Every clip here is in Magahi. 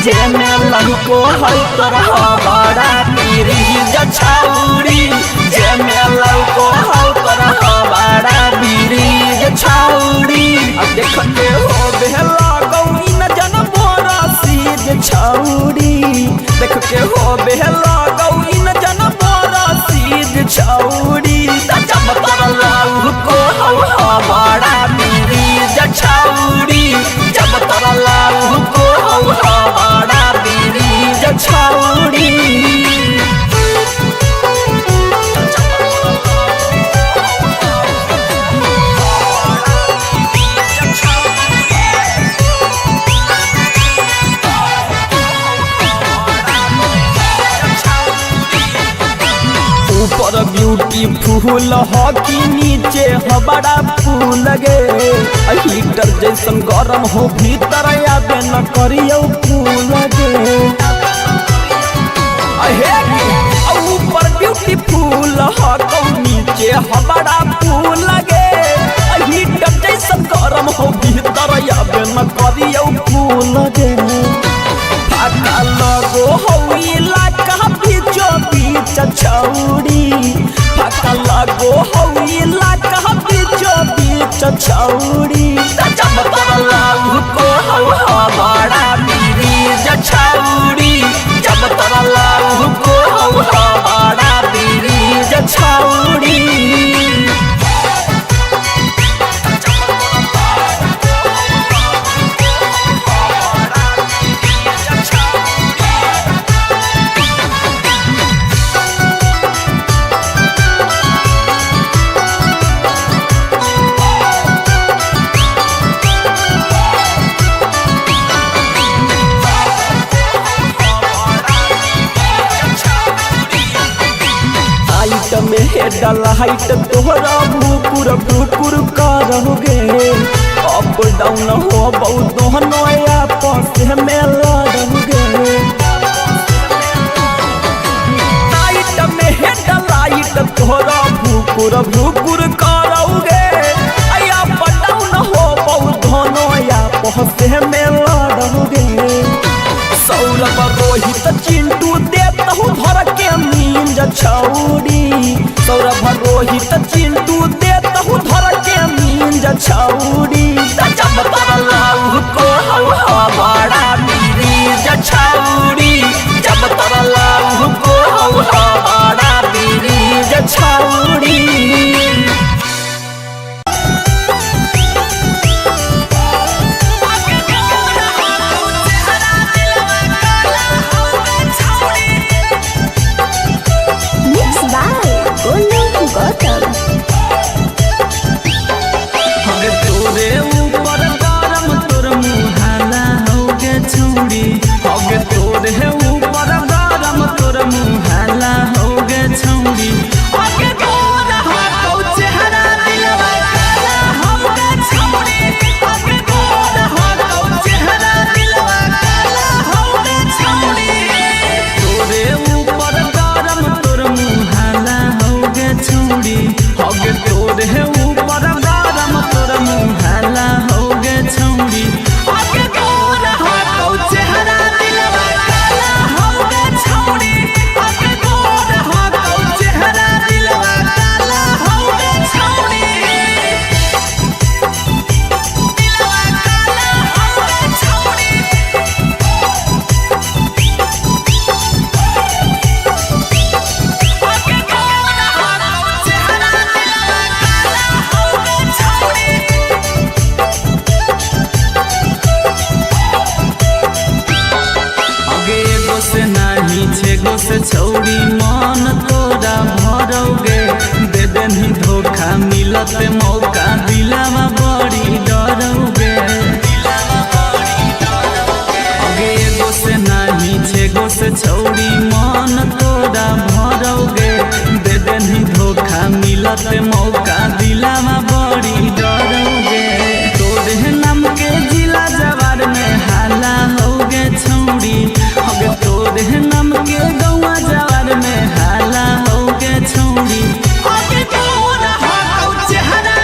जेने लहको हौ तोर हबरा बिरिज छौरी, जेने लहको हौ तोर हबरा बिरिज छौरी। आ देखते हो बेहला गौरी न जन बोरा सीज छौरी, देख के हो बेहला गौरी न जन बोरा सीज छौरी। जब तोर लहको हौ हबरा बिरिज छौरी, जब तोर लहको हौ हबरा बिरिज छौरी। ऊपर ब्यूटीफुल हो कि नीचे हो बड़ा फूल गे, हीटर जैसन गरम हो भीतर आबे न करियो फूल गे। ऊपर ब्यूटीफुल हो कौ नीचे हो बड़ा फूल गे, हीटर जैसन गरम हो भीतर आबे न करियो फूल गे। फाका लगो हौ इलाका बीचो बीच छौरी, फाका लगो हौ इलाका बीचो बीच छौरी। जब तोर लहको हौ हबरा बिरिज छौरी, जब तोर लहको हौ हबरा बिरिज छौरी। हाइट में हेड हाइट तोहरा भूकुर भूकुर करहुगे, अप डाउन हो बहुत दोहनो आपस में लड़हुगे। हाइट में हेड लाइट तोहरा भूकुर भूकुर करहुगे, अप डाउन हो बहुत दोहनो आपस में लड़हुगे। सौरभ रोहित चिंटू देत हूँ धर के मींज छौरी, सौरभ रोहित चिंटू देत हूँ धर के मींज छौरी। जब तोर लहको हौ हबरा बिरिज छौरी, जब तोर लहको हौ हबरा बिरिज छौरी। छौरी मन तोरा भरौगे, दे देनी धोखा मिलत मौका दिलावा बड़ी डरौगे। अगे एगो से नाही छेगो से छौरी मन तोरा भरौगे, दे देनी धोखा मिलत मौका दिलावा बड़ी डरौगे। तोरे नाम के जिला जवार में हाला होगे छौरी, अगे तोरे नाम के गौआ जवार में हाला होगे छौरी। अगे तोरा हकौ चेहरा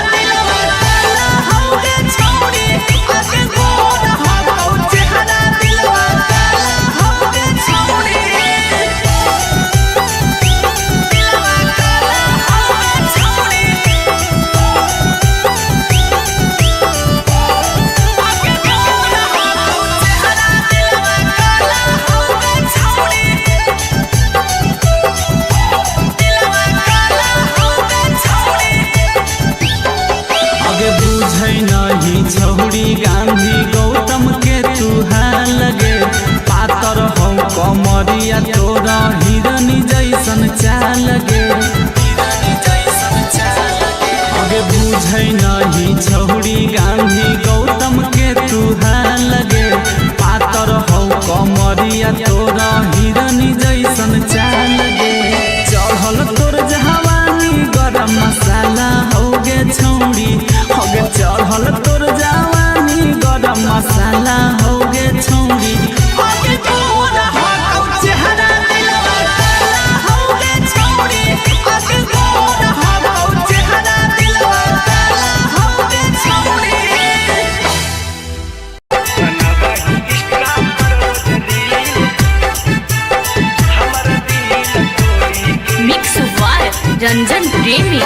रंजन प्रेमी।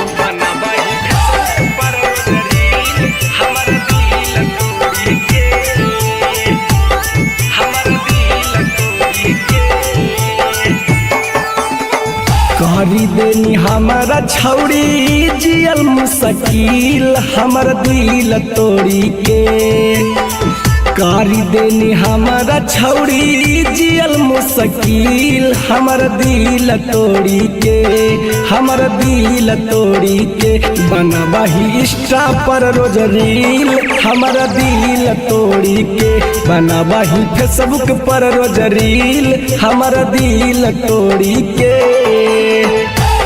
करी देनी हमारा छौड़ी जियल मुश्किल हमर दिल तोड़ी के। करी देनी हमारा छौड़ी जियल मुश्किल हमर दिल तोड़ी के, हमर दिल तोड़ी के। बनबही इंस्टा पर रोज रील हमर दिल तोड़ी के। बनबही फेसबुक पर रोज रील हमर दिल तोड़ी के।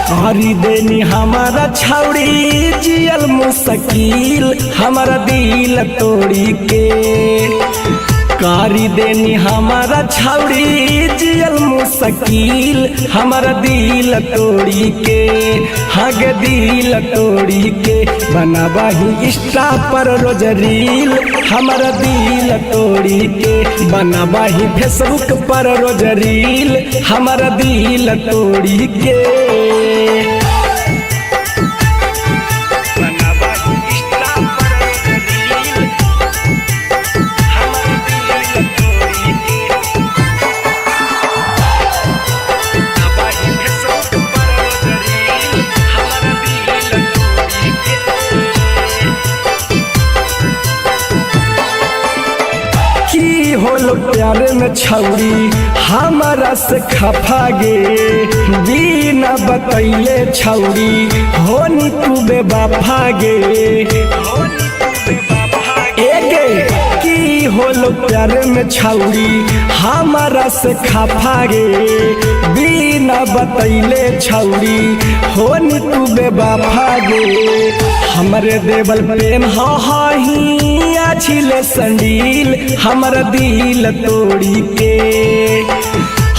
करी देनी हमारा छौड़ी जियल मुश्किल हमर दिल तोड़ी के। करी देनी हमारा छौड़ी जियल मुश्किल हमर दिल तोड़ी के, हग दिल तोड़ी के। बनबही इंस्टा पर रोज रील हमर दिल तोड़ी के। बनबही फेसबुक पर रोज रील हमर दिल तोड़ी के। की होल प्यार में छौरी हमारा से खफा गे, बिना बतैले छौरी होनी तू बेवफा गे। एगे की होल प्यार में छौरी हमारा से खफा गे, बिना बतैले छौरी होनी तू बेवफा गे। हमरे देवल प्रेम हा ही आछिले संडील हमर दिल तोड़ी के।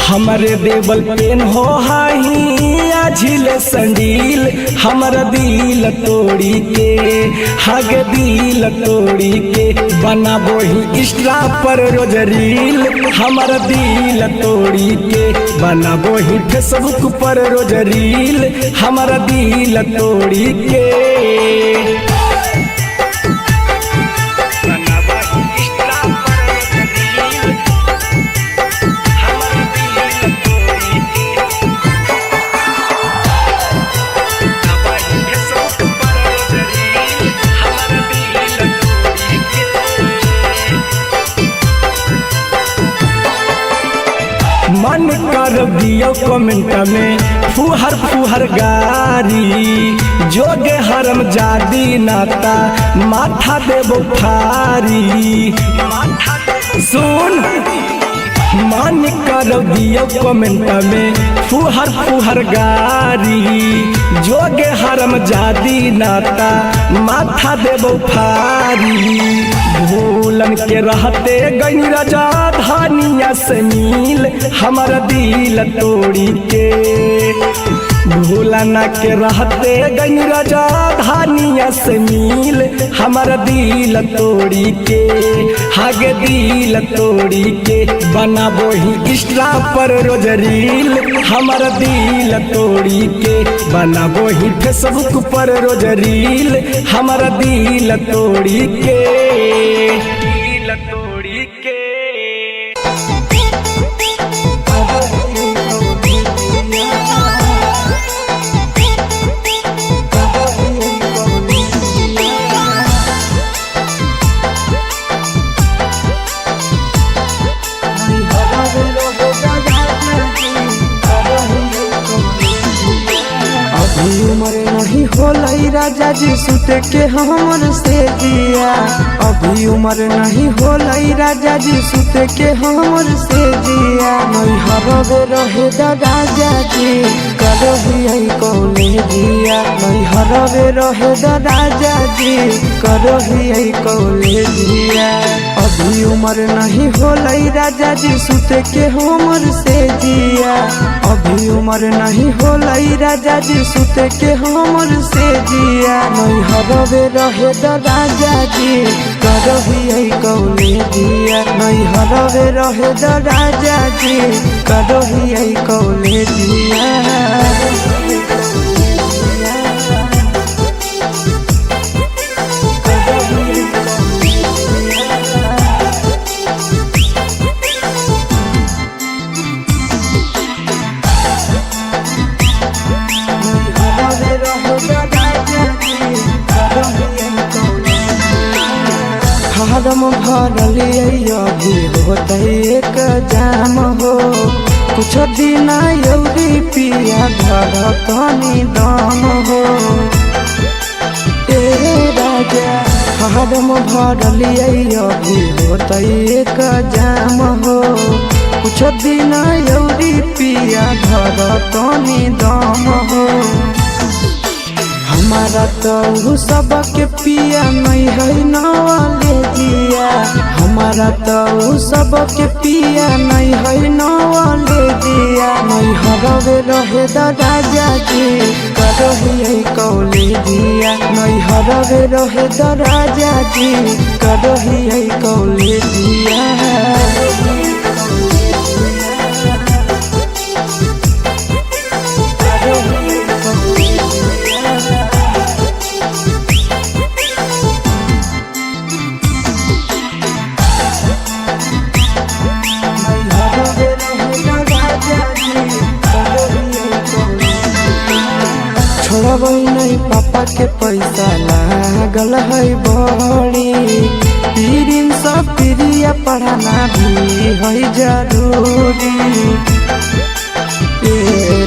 हमरे देवल पेन हो हाही आझिले संडील हमर दिल तोड़ी के, हग दिल तोड़ी के। बनाबोही इंस्टा पर रोज रील हमर दिल तोड़ी के। बनाबोही फेसबुक पर रोज रील हमर दिल तोड़ी के। मन कर दियो कमेंट में फुहर फुहर गारी, जोगे हरम जादी नाता माथा देबो फारी। सुन मन कर दियो कमेंट में फुहर फुहर गारी, जोगे हरम जादी नाता माथा देबो फारी। भूलन के रहते गई राजा धानिया से मिल हमर दिल तोड़ी के। भूलना के रहते गई राजा धानिया से मिल हमर दिल तोड़ी के, हग दिल तोड़ी के। बनाबोही इंस्टा पर रोज रील हमर दिल तोड़ी के। बनाबोही फेसबुक पर रोज रील हमर दिल तोड़ी के, दिल तोड़ी के। अभी उम्र नहीं होलई राजा जी सुते के हमर से दिया। अभी उम्र नहीं होलई राजा जी सुते के हमर से दिया। नैहरवे रहे राजा जी करही कॉलेजिया। नैहरवे रहे राजा जी करही कॉलेजिया। अभी उम्र नहीं होलई राजा जी सुते के हमर से जिया। अभी उम्र नहीं होलई राजा जी सुते के हमर से जिया। नैहरवे रहे राजा जी करही कॉलेजिया। नैहरवे रहे राजा जी करही कॉलेजिया। फारम भरल अभी होते एक जाम हो। कुछ दिन यौरी पिया घर तनी दम हो। ए राजा फारम भरल अभी होते एक जाम हो। कुछ दिन यौरी पिया घर तनी दम हो। हमारा तो सबके पिया नहीं है नवाले जिया। हमारा तो सबके पिया नहीं है नवाले जिया। नहीं हरवे रहे द राजा जी करही कॉलेजिया। नहीं हरवे रहे द राजा जी करही कॉलेजिया। छोड़बै नहीं पापा के पैसा लागल है बड़ी। पीरिन सब प्रिया पढ़ाना भी है जरूरी। ए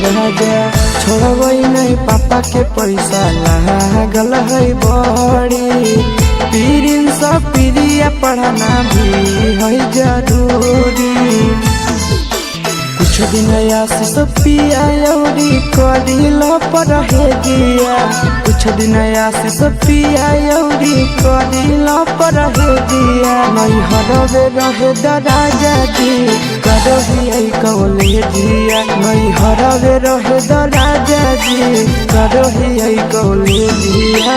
राजा छोड़बै नहीं पापा के पैसा लागल है बड़ी। पीरिन सब प्रिया पढ़ाना भी है जरूरी। कुछ दिन आशीष पिया यौरी करिल पढ़े जिया। कुछ दिन आशीष पिया यौरी करिल पढ़े जिया। नहीं हरवे रहे द राजा जी करही कॉलेजिया। नहीं हरवे रहे द राजा जी करही कॉलेजिया।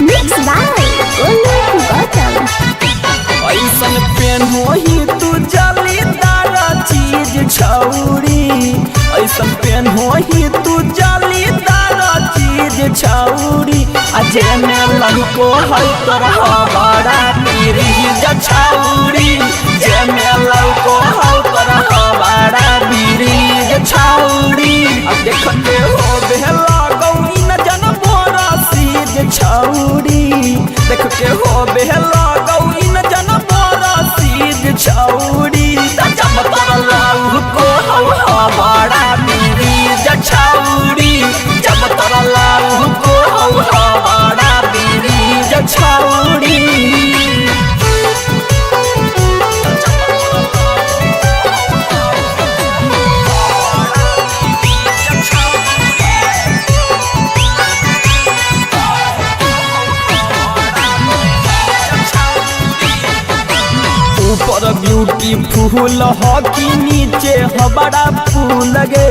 Mixed by Golu Gautam. ऐसन पेन होही तू जालीदार चीज छौरी। ऐसन पेन होही तू जालीदार चीज छौरी। आ जेने लड़को है तोर बड़ा बीरिज छौरी। जेने लड़को है तोर बड़ा बीरिज छौरी। आ देखते हो बेला गौरी न जन बोरा सीज छौरी। देख के हो बेला गौरी न जन बोरा सीज छौरी। जब तोर लाल को हौ बड़ा बीरिज छौरी। जब तोर लाल को हौ बड़ा बीरिज छौरी। ऊपर ब्यूटीफुल हो कि नीचे हो बड़ा फूल गे।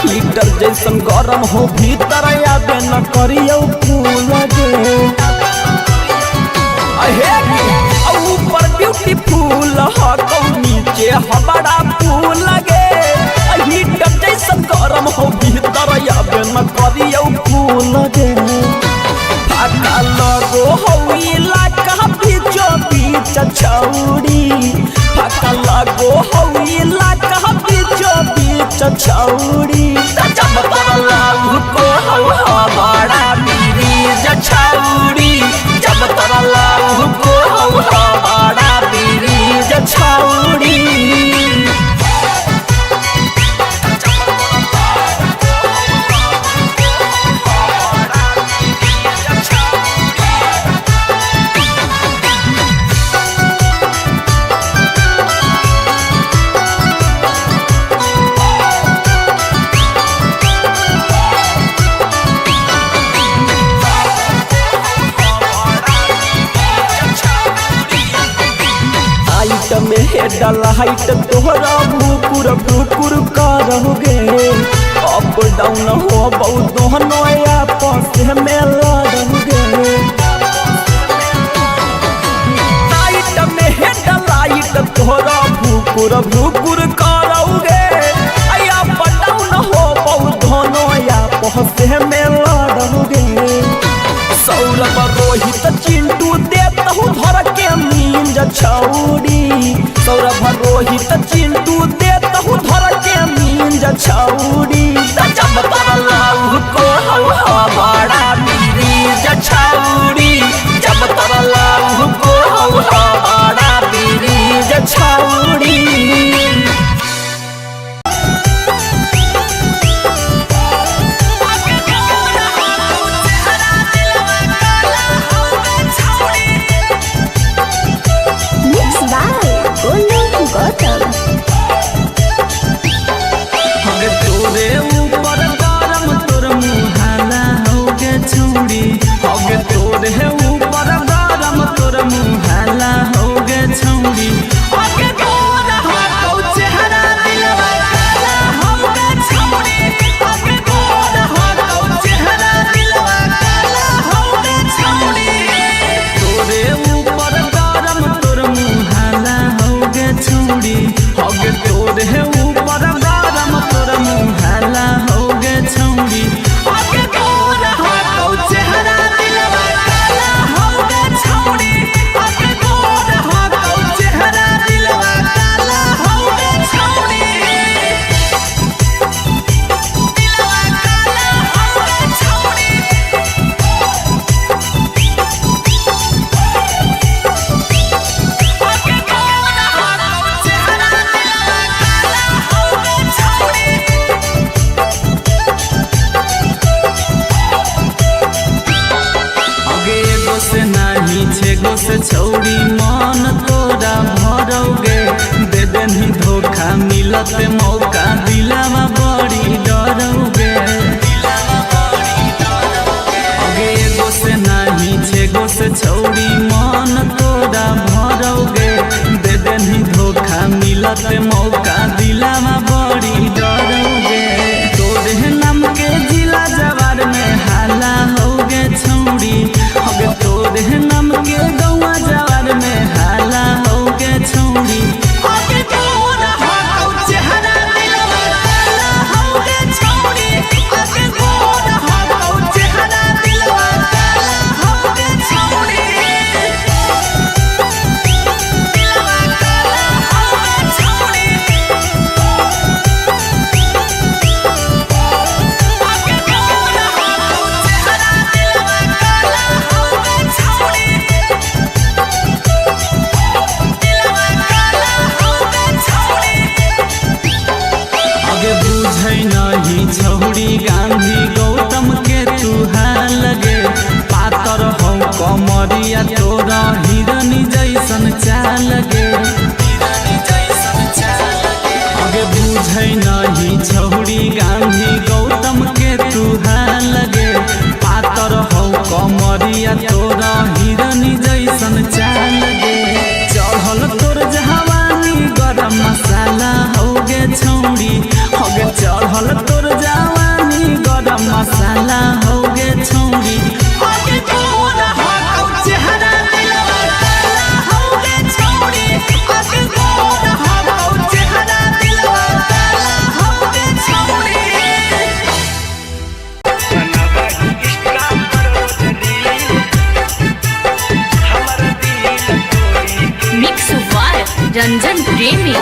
हीटर जैसन गरम हो भीतर आबे न करियो फूल गे। अहे ऊपर ब्यूटीफुल हो कौ नीचे हो बड़ा फूल गे। हीटर जैसन गरम हो भीतर आबे न करियो फूल गे। फाका लगो हौ इलाका बीचो बीच छौरी। फाका लगो हौ इलाका बीचो बीच छौरी। जब तोर लाल को हौ बड़ा बीरिज छौरी। जब तोर लाल को हौ बड़ा बीरिज छौरी। में हेड लाइट तोहरा भूकुर भूकुर करहुगे। अप डाउन हो बहुत दोहनो आपस में लड़हुगे। लाइट में हेड लाइट तोहरा भूकुर भूकुर करहुगे। छौरी। सौरभ रोहित चिंटू दे तहु धर के मींज छौरी। जब तरलाऊ को हौ हमारा बीज छौरी। जब तरलाऊ को हौ हमारा बीज छौरी। Mix by Golu Gautam. हगे तोरे ऊपर गरम तोर मुहाला होगे छौरी। हगे तोरे ऊपर गरम तोर मुहाला होगे छौरी। हगे गोर हकौ चेहरा दिलवा काला होगे छौरी। हगे गोर हकौ चेहरा दिलवा काला होगे छौरी। तोरे ऊपर गरम तोर मुहाला होगे छौरी। हगे तोरे ऊपर गरम तोर मुहाला होगे छौरी। हगे गोर हकौ चेहरा दिलवा काला होगे छौरी। हगे गोर हकौ चेहरा दिलवा काला होगे छौरी। दिलवा काला होगे छौरी। हगे गोर हकौ चेहरा दिलवा काला होगे छौरी। अगे एगो से नाही छेगो से छौरी मन तोरा भरौगे। दे देनी धोखा मिलत मौका दिलावा बड़ी डरौगे। अगे एगो से नाही छेगो से छौरी मन तोरा भरौगे। दे देनी धोखा मिलत मौका दिलावा बड़ी डरौगे। तोरे नाम के जिला जवार में हाला होगे छौरी। हगे तोरे नाम के गौआ जवार में हाला होगे छौरी। हगे गोर हकौ चेहरा दिलवा काला होगे छौरी। हगे गोर हकौ चेहरा दिलवा काला होगे छौरी। दिलवा काला होगे छौरी। हगे गोर हकौ चेहरा दिलवा काला होगे छौरी। दिलवा काला होगे छौरी। अगे बुझै नहीं छौरी गांधी गौतम के तुहा लगे। पातर हौ कमरिया तोरा हिरनी जैसन चाल गे। अगे बुझै नहीं छौरी गांधी गौतम के तुहा लगे। पातर हौ कमरिया तोरा हिरनी जैसन चाल गे। चढ़ल तोर जवानी गरम मसाला होगे छौरी। होगे चढ़ल तोर जवानी गरम मसाला होगे छौरी। होगे गोर हकौ चेहरा दिलवा काला होगे छौरी। होगे गोर हकौ चेहरा दिलवा काला होगे छौरी। मिक्स बाय रंजन प्रेमी।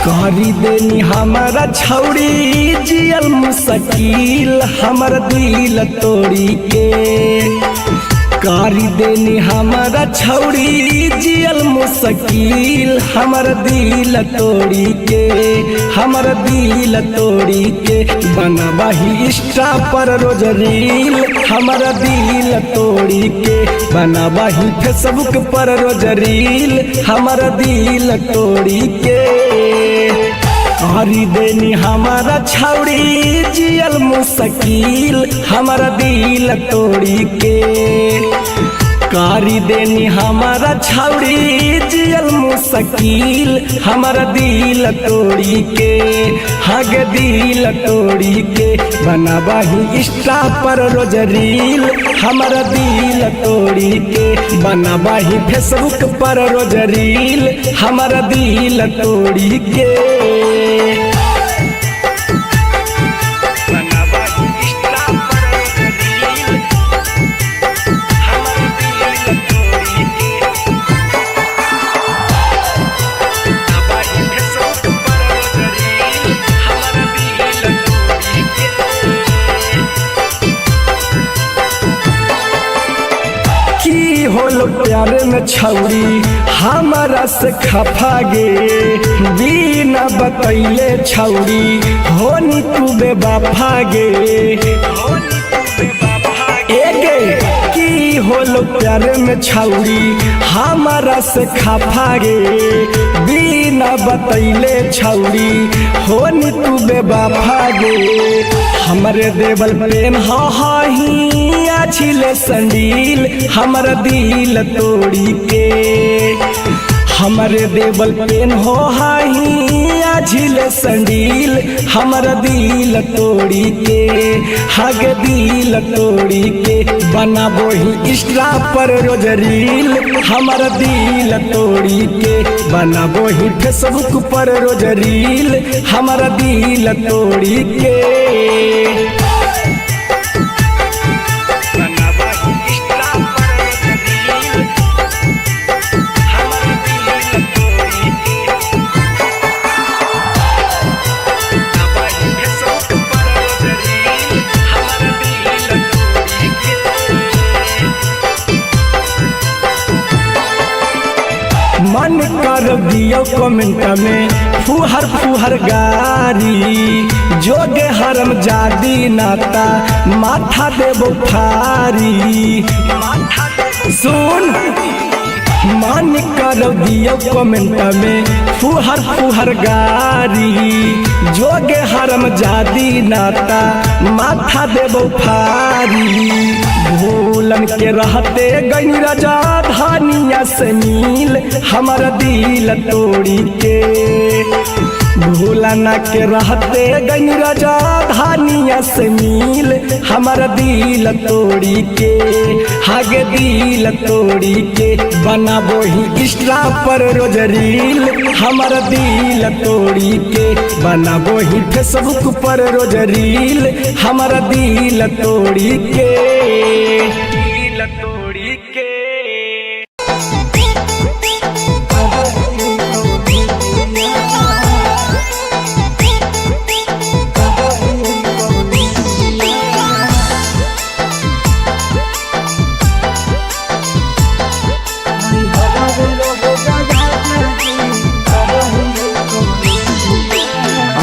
करी देनी हमारा छौरी जियल मुश्किल हमर दिल तोड़ी के। करी देनी हमारा छौरी जियल मुश्किल हमर दिल तोड़ी के। हमर दिल तोड़ी के बनबही इंस्टा पर रोज रील हमर दिल तोड़ी के। बनबही फेसबुक पर रोज रील हमर दिल तोड़ी के। करी देनी हमारा छौरी जियल मुश्किल हमर दिल तोड़ी के। कारी देनी हमारा छौरी जियल मुश्किल हमर दिल तोड़ी के। हग दिल तोड़ी के बनाबही इंस्टा पर रोज रील हमर दिल तोड़ी के। बनाबही फेसबुक पर रोज रील हमर दिल तोड़ी के। होलो प्यारे में छौरी हमारा से खफा गे, बिना बतैले छौरी होनी तू बेवफा गे। एगे की होलो प्यारे में छौरी हमारा से खफा गे, बिना बतैले छौरी होनी तू बेवफा गे। हमरे देवल प्रेम हा ही आछिले संडील हमर दिल तोड़ी के, हमरे देवल पेन हो हाही आझिले संडील हमर दिल तोड़ी के, हग दिल तोड़ी के। बनाबो ही इंस्टा पर रोज रील हमर दिल तोड़ी के, बनाबो ही फेसबुक पर रोज रील हमर दिल तोड़ी के। मन कर दियो कमेंट में फुहर फुहर गारी, जोगे हरम जादी नाता माथा देबो फारी। सुन मन कर दियो कमेंट में फुहर फुहर गारी, जोगे हरम जादी नाता माथा देबो फारी। भूलन के रहते गई राजा धानिया से मिल हमर दिल तोड़ी के, भूलना के रहते गई राजा धानिया से मिल हमर दिल तोड़ी के, हगे दिल तोड़ी के। बनाबो ही इंस्टा पर रोज रील हमर दिल तोड़ी के, बनाबो ही फेसबुक पर रोज रील हमर दिल तोड़ी के, दिल तोड़ी के।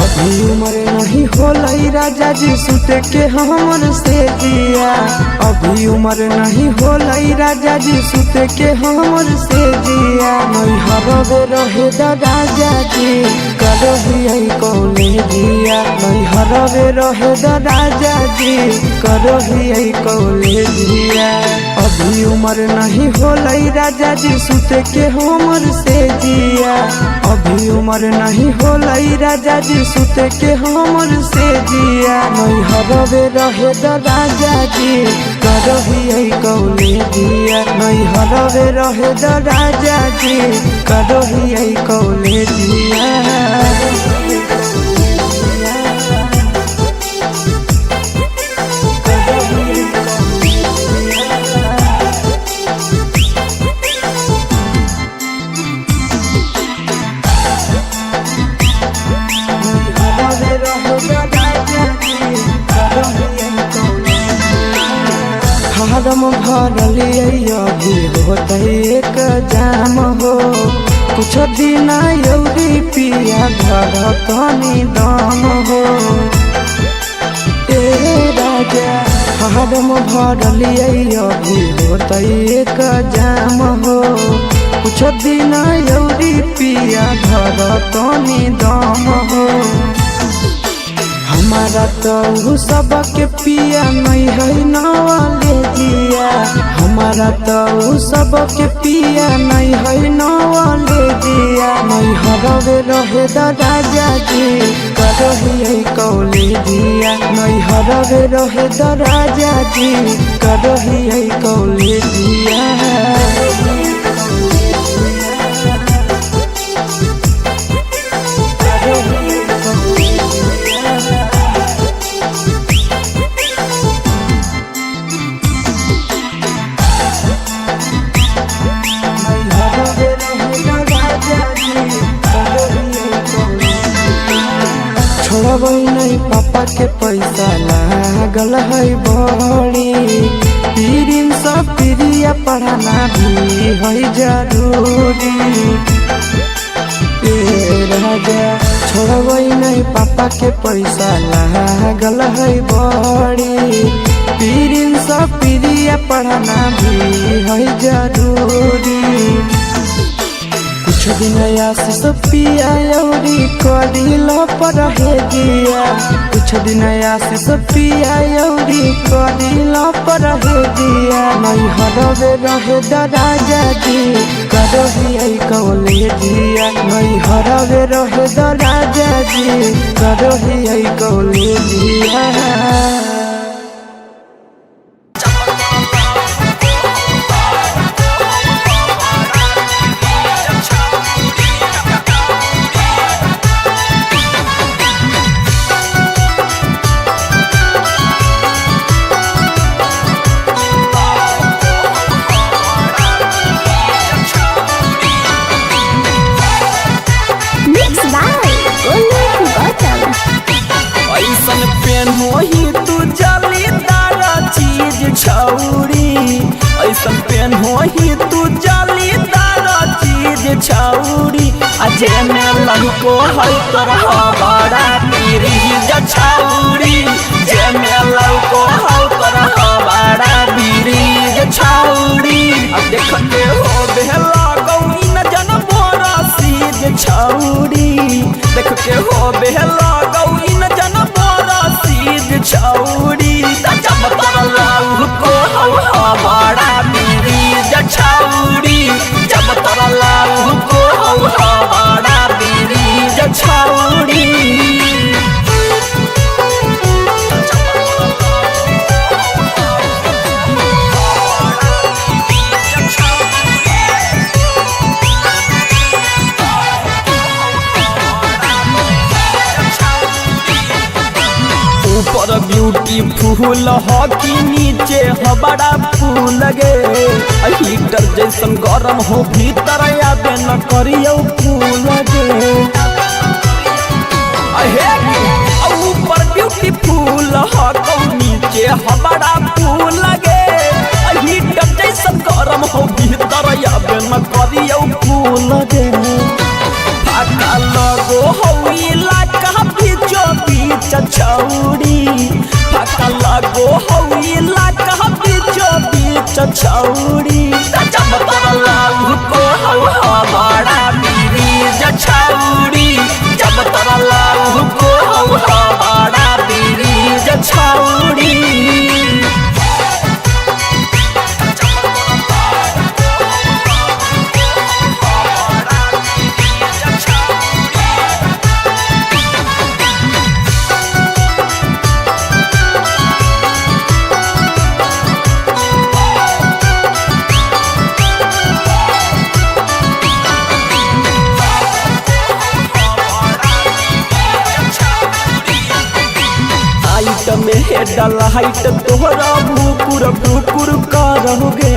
अभी उम्र नहीं होलई राजा जी सुते के हमर से जिया, अभी उम्र नहीं होलई राजा जी सुते के हमर से जिया। नैहरवे रहे दा राजा जी करहियै कॉलेजिया, नैहरवे रहे दा राजा जी करहियै कॉलेजिया। अभी उम्र नहीं होलई राजा जी सुते के हमर से जिया, अभी उम्र नहीं होलई राजा जी सुते के हमर से जिया। नैहरवे रहे दा राजा जी करहियै कॉलेजिया, नैहरवे रहे दा राजा जी करहियै कॉलेजिया। फारम भरलियै अभी होतै एक जाम हो, कुछ दिन यौरी पिया घर तनी दम हो। ए राजा फारम भरलियै अभी होतै एक जाम हो, कुछ दिन यौरी पिया घर तनी दम हो। हमारा तो सबके पिया नहीं है नवाले जिया, हमारा तो सबके पिया नहीं है नवाले जिया। नैहरवे रहे दा राजा जी करहियै कॉलेजिया, नैहरवे रहे दा राजा जी करहियै कॉलेजिया। छोड़बै नहीं पापा के पैसा लागल है बड़ी, पीरिन सब प्रिया पिया पढ़ना भी है जरूरी। ए राजा छोड़बै नहीं पापा के पैसा लागल है बड़ी। प्रिंस पिया पढ़ना भी है जरूरी। कुछ दिन आशीष पिया अउरी करिल पढ़े दिया। कुछ दिन आशीष पिया अउरी करिल पढ़े दिया। नहीं हरवे रहे राजा जी करो ही कॉलेजिया। नहीं हरवे रहे राजा जी करो ही कॉलेजिया। Mix by Golu Gautam. ऐसन पेनहोही तू जालीदार चीज छौरी। ऐसन पेनहोही तू जालीदार चीज छौरी। आ जेमे लहको है तोर बड़ा बीरीज छौरी। जेमे लहको है तोर बड़ा बीरीज छौरी। आ देखते हो बेला गौरी न जन बोरा सीज छौरी। देख के हो बेला गौरी न जन बोरा सीज छौरी। जब तोर लाऊ को हौ बड़ा बीरीज छौरी। जब तोर लाऊ को हौ बड़ा बीरीज छौरी। ऊपर ब्यूटीफुल ह कि नीचे ह बड़ा फूल गे। हीटर जैसन गरम हो भीतर आबे न करियो फूल गे। अहे ऊपर ब्यूटीफुल ह कौ नीचे ह बड़ा फूल गे। हीटर जैसन गरम हो भीतर आबे न करियो फूल गे। फाका लगो हौ इलाका बीचो बीच छौरी। फाका लगो हौ इलाका बीचो बीच छौरी। जब तोर लाऊ को हौ बड़ा बीरीज छौरी। जब तोर लाऊ को हौ बड़ा बीरीज छौरी। हाइट में हेड हाइट तोहरा भूकुर भूकुर करहुगे।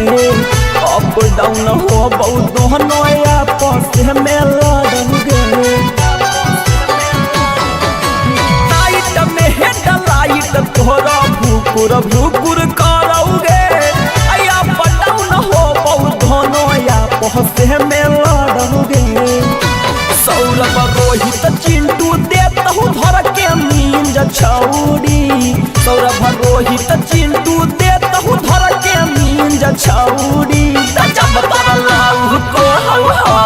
अप डाउन हो बहुत दोहनो आपस में लड़हुगे। हाइट में हेड लाइट तोहरा भूकुर भूकुर करहुगे। अप डाउन हो बहुत दोहनो आपस में लड़हुगे। सौरभ रोहित चिंटू देतहु धर के मींज छौरी। सौरभ रोहित चिंटू देतहु धर के मींज छौरी। जब तोर लाऊ को हौ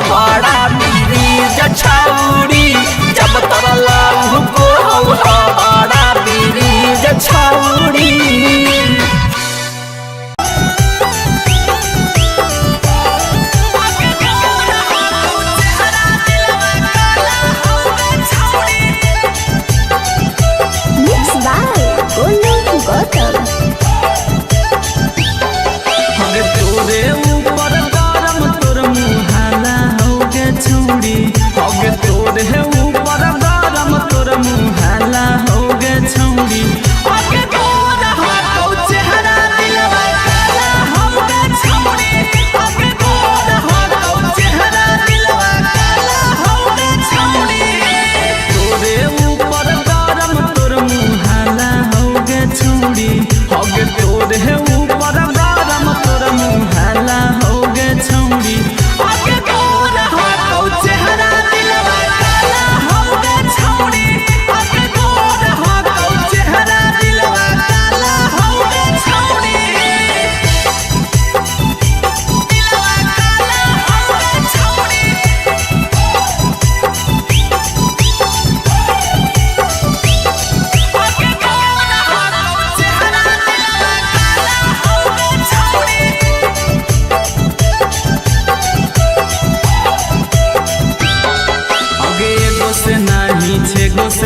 बड़ा बीरीज छौरी। जब तोर लाऊ को हौ बड़ा बीरीज छौरी। Mix by Golu Gautam.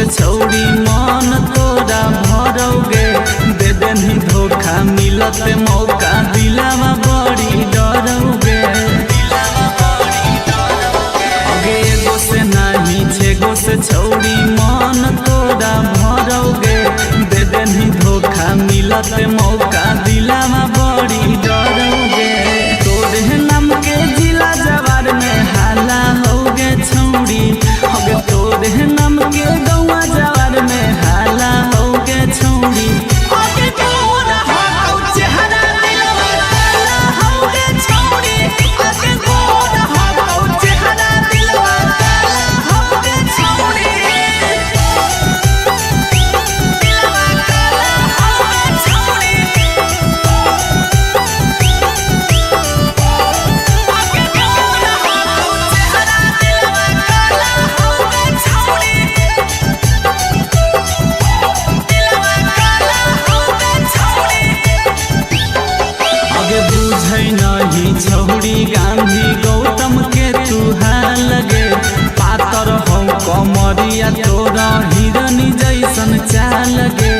से छौड़ी मन तोरा भरौगे, दे देनी धोखा मिलत मौका दिलावा बड़ी डरौगे। अगे एगो से नाही छेगो से छौड़ी मन तोरा भरौगे, दे देनी धोखा मिलत मौका दिलावा बड़ी डरौगे। तोरे नाम के जिला जवार में हाला होगे छौड़ी, होगे तोरे नाम के गौआ जवार में हाला होगे छौड़ी। होगे गोरा हो चेहरा दिलवा काला होगे छौड़ी, होगे गोरा हो चेहरा दिलवा काला होगे छौड़ी, दिलवा काला होगे छौड़ी। होगे गोरा हो चेहरा दिलवा काला होगे छौड़ी, दिलवा काला होगे छौड़ी। अगे बुझै नहीं छौड़ी गांधी गौतम के तू लगे, पातर हौ कमरिया तोरा हिरनी जैसन चाल गे।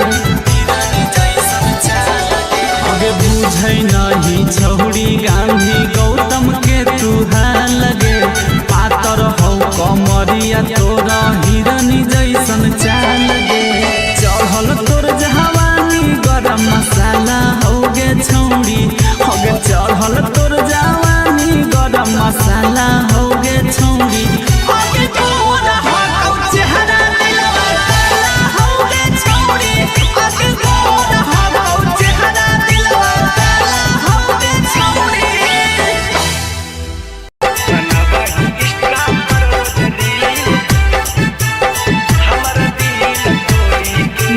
अगे बुझै नहीं छौड़ी गांधी गौतम के तू लगे, पातर हौ कमरिया तोरा हिरनी जैसन चाल गे। चढ़ल तोर जवानी गरम मसाला होगे छौड़ी, होगे चढ़ल तोर जवानी गरम मसाला होगे छौड़ी। होगे गोरा हो चेहरा दिलवा काला होगे छौड़ी, होगे गोरा हो चेहरा दिलवा काला होगे छौड़ी।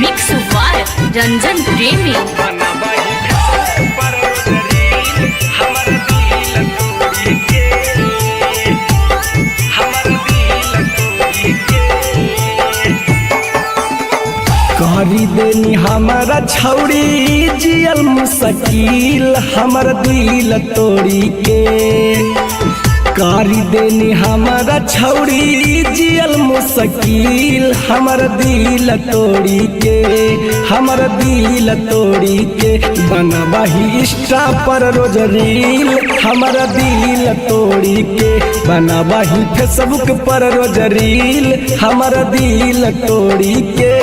मिक्स बाय रंजन प्रेमी। करी देनी हमारा छौड़ी जियल मुश्किल हमर दिल तोड़ी के। करी देनी हमारा छौड़ी जियल मुश्किल हमर दिल तोड़ी के, हमर दिल तोड़ी के। बनबही इंस्टा पर रोज रील हमर दिल तोड़ी के, बनबही फेसबुक पर रोज रील हमर दिल तोड़ी के।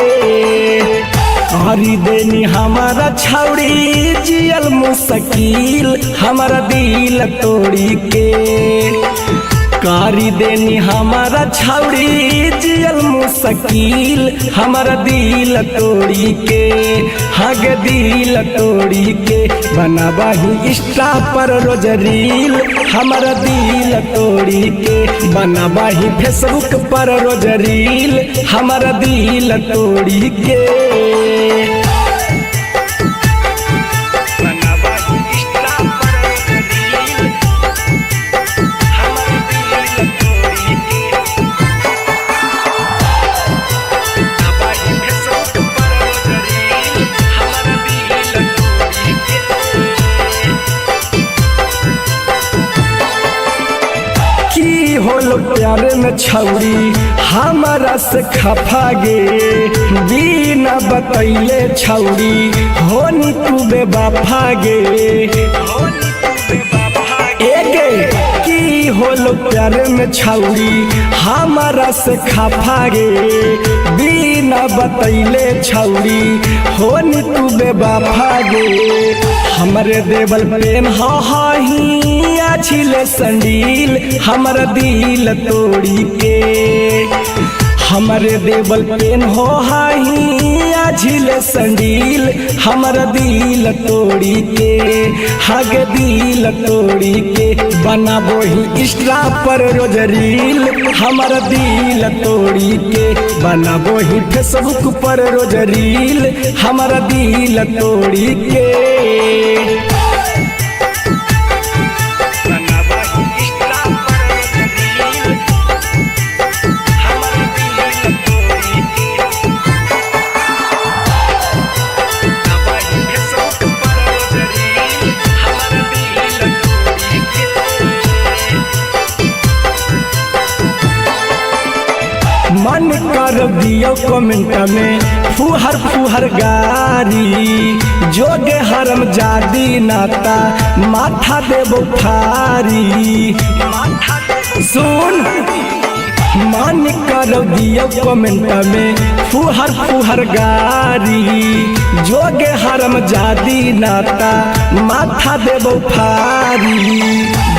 करी देनी हमारा छौड़ी जियल मुश्किल हमर दिल तोड़ी के। करी देनी हमारा छौड़ी जियल मुश्किल हमर दिल तोड़ी के, हग दिल तोड़ी के। बनबही इंस्टा पर रोज रील हमर दिल तोड़ी के, बनबही फेसबुक पर रोज रील हमर दिल तोड़ी के। की होल प्यार में छौरी हमारा से खफा गे, बिना बतैले छौरी होनी तू बेवफा गे। एगे की होल प्यार में छौरी हमारा से खफा गे, बिना बतैले छौरी होनी तू बेवफा गे। हमरे देवल प्रेम हा ही आछिले संडील हमर दिल तोड़ी के, हमरे देवल पेन हो हाही आझिले संडील हमर दिल तोड़ी के, हग दिल तोड़ी के। बनाबोही इंस्टा पर रोज रील हमर दिल तोड़ी के, बनाबोही फेसबुक पर रोज रील हमर दिल तोड़ी के। मन कर कर दियो कमेंट में फुहर फुहर गारी। जोगे हरम जादी नाता माथा देबो फारी। सुन मान कर दियो कमेंट में फुहर फुहर गारी। जोगे हरम जादी नाता माथा देबो फारी।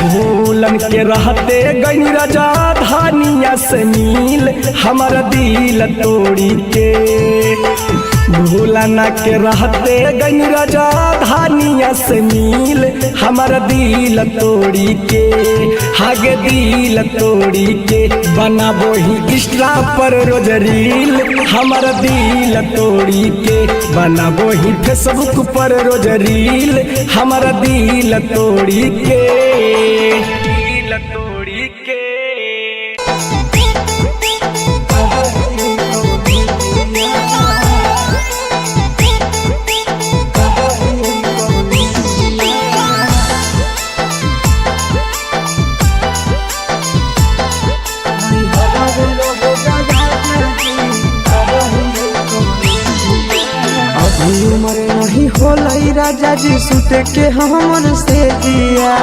भूलन के रहते गई राजा धानिया से मिल हमारा दिल तोड़ी के। भूलना के रहते गई राजा धानिया से मिल हमारा दिल तोड़ी के। हागे दिल तोड़ी के बनाबो ही इंस्टा पर रोज रील हमारा दिल तोड़ी के। बनाबो ही फेसबुक पर रोज रील हमारा दिल तोड़ी के। दिल तोड़ी के। अभी उम्र नहीं होलई राजा जी सुते के हमर से जिया।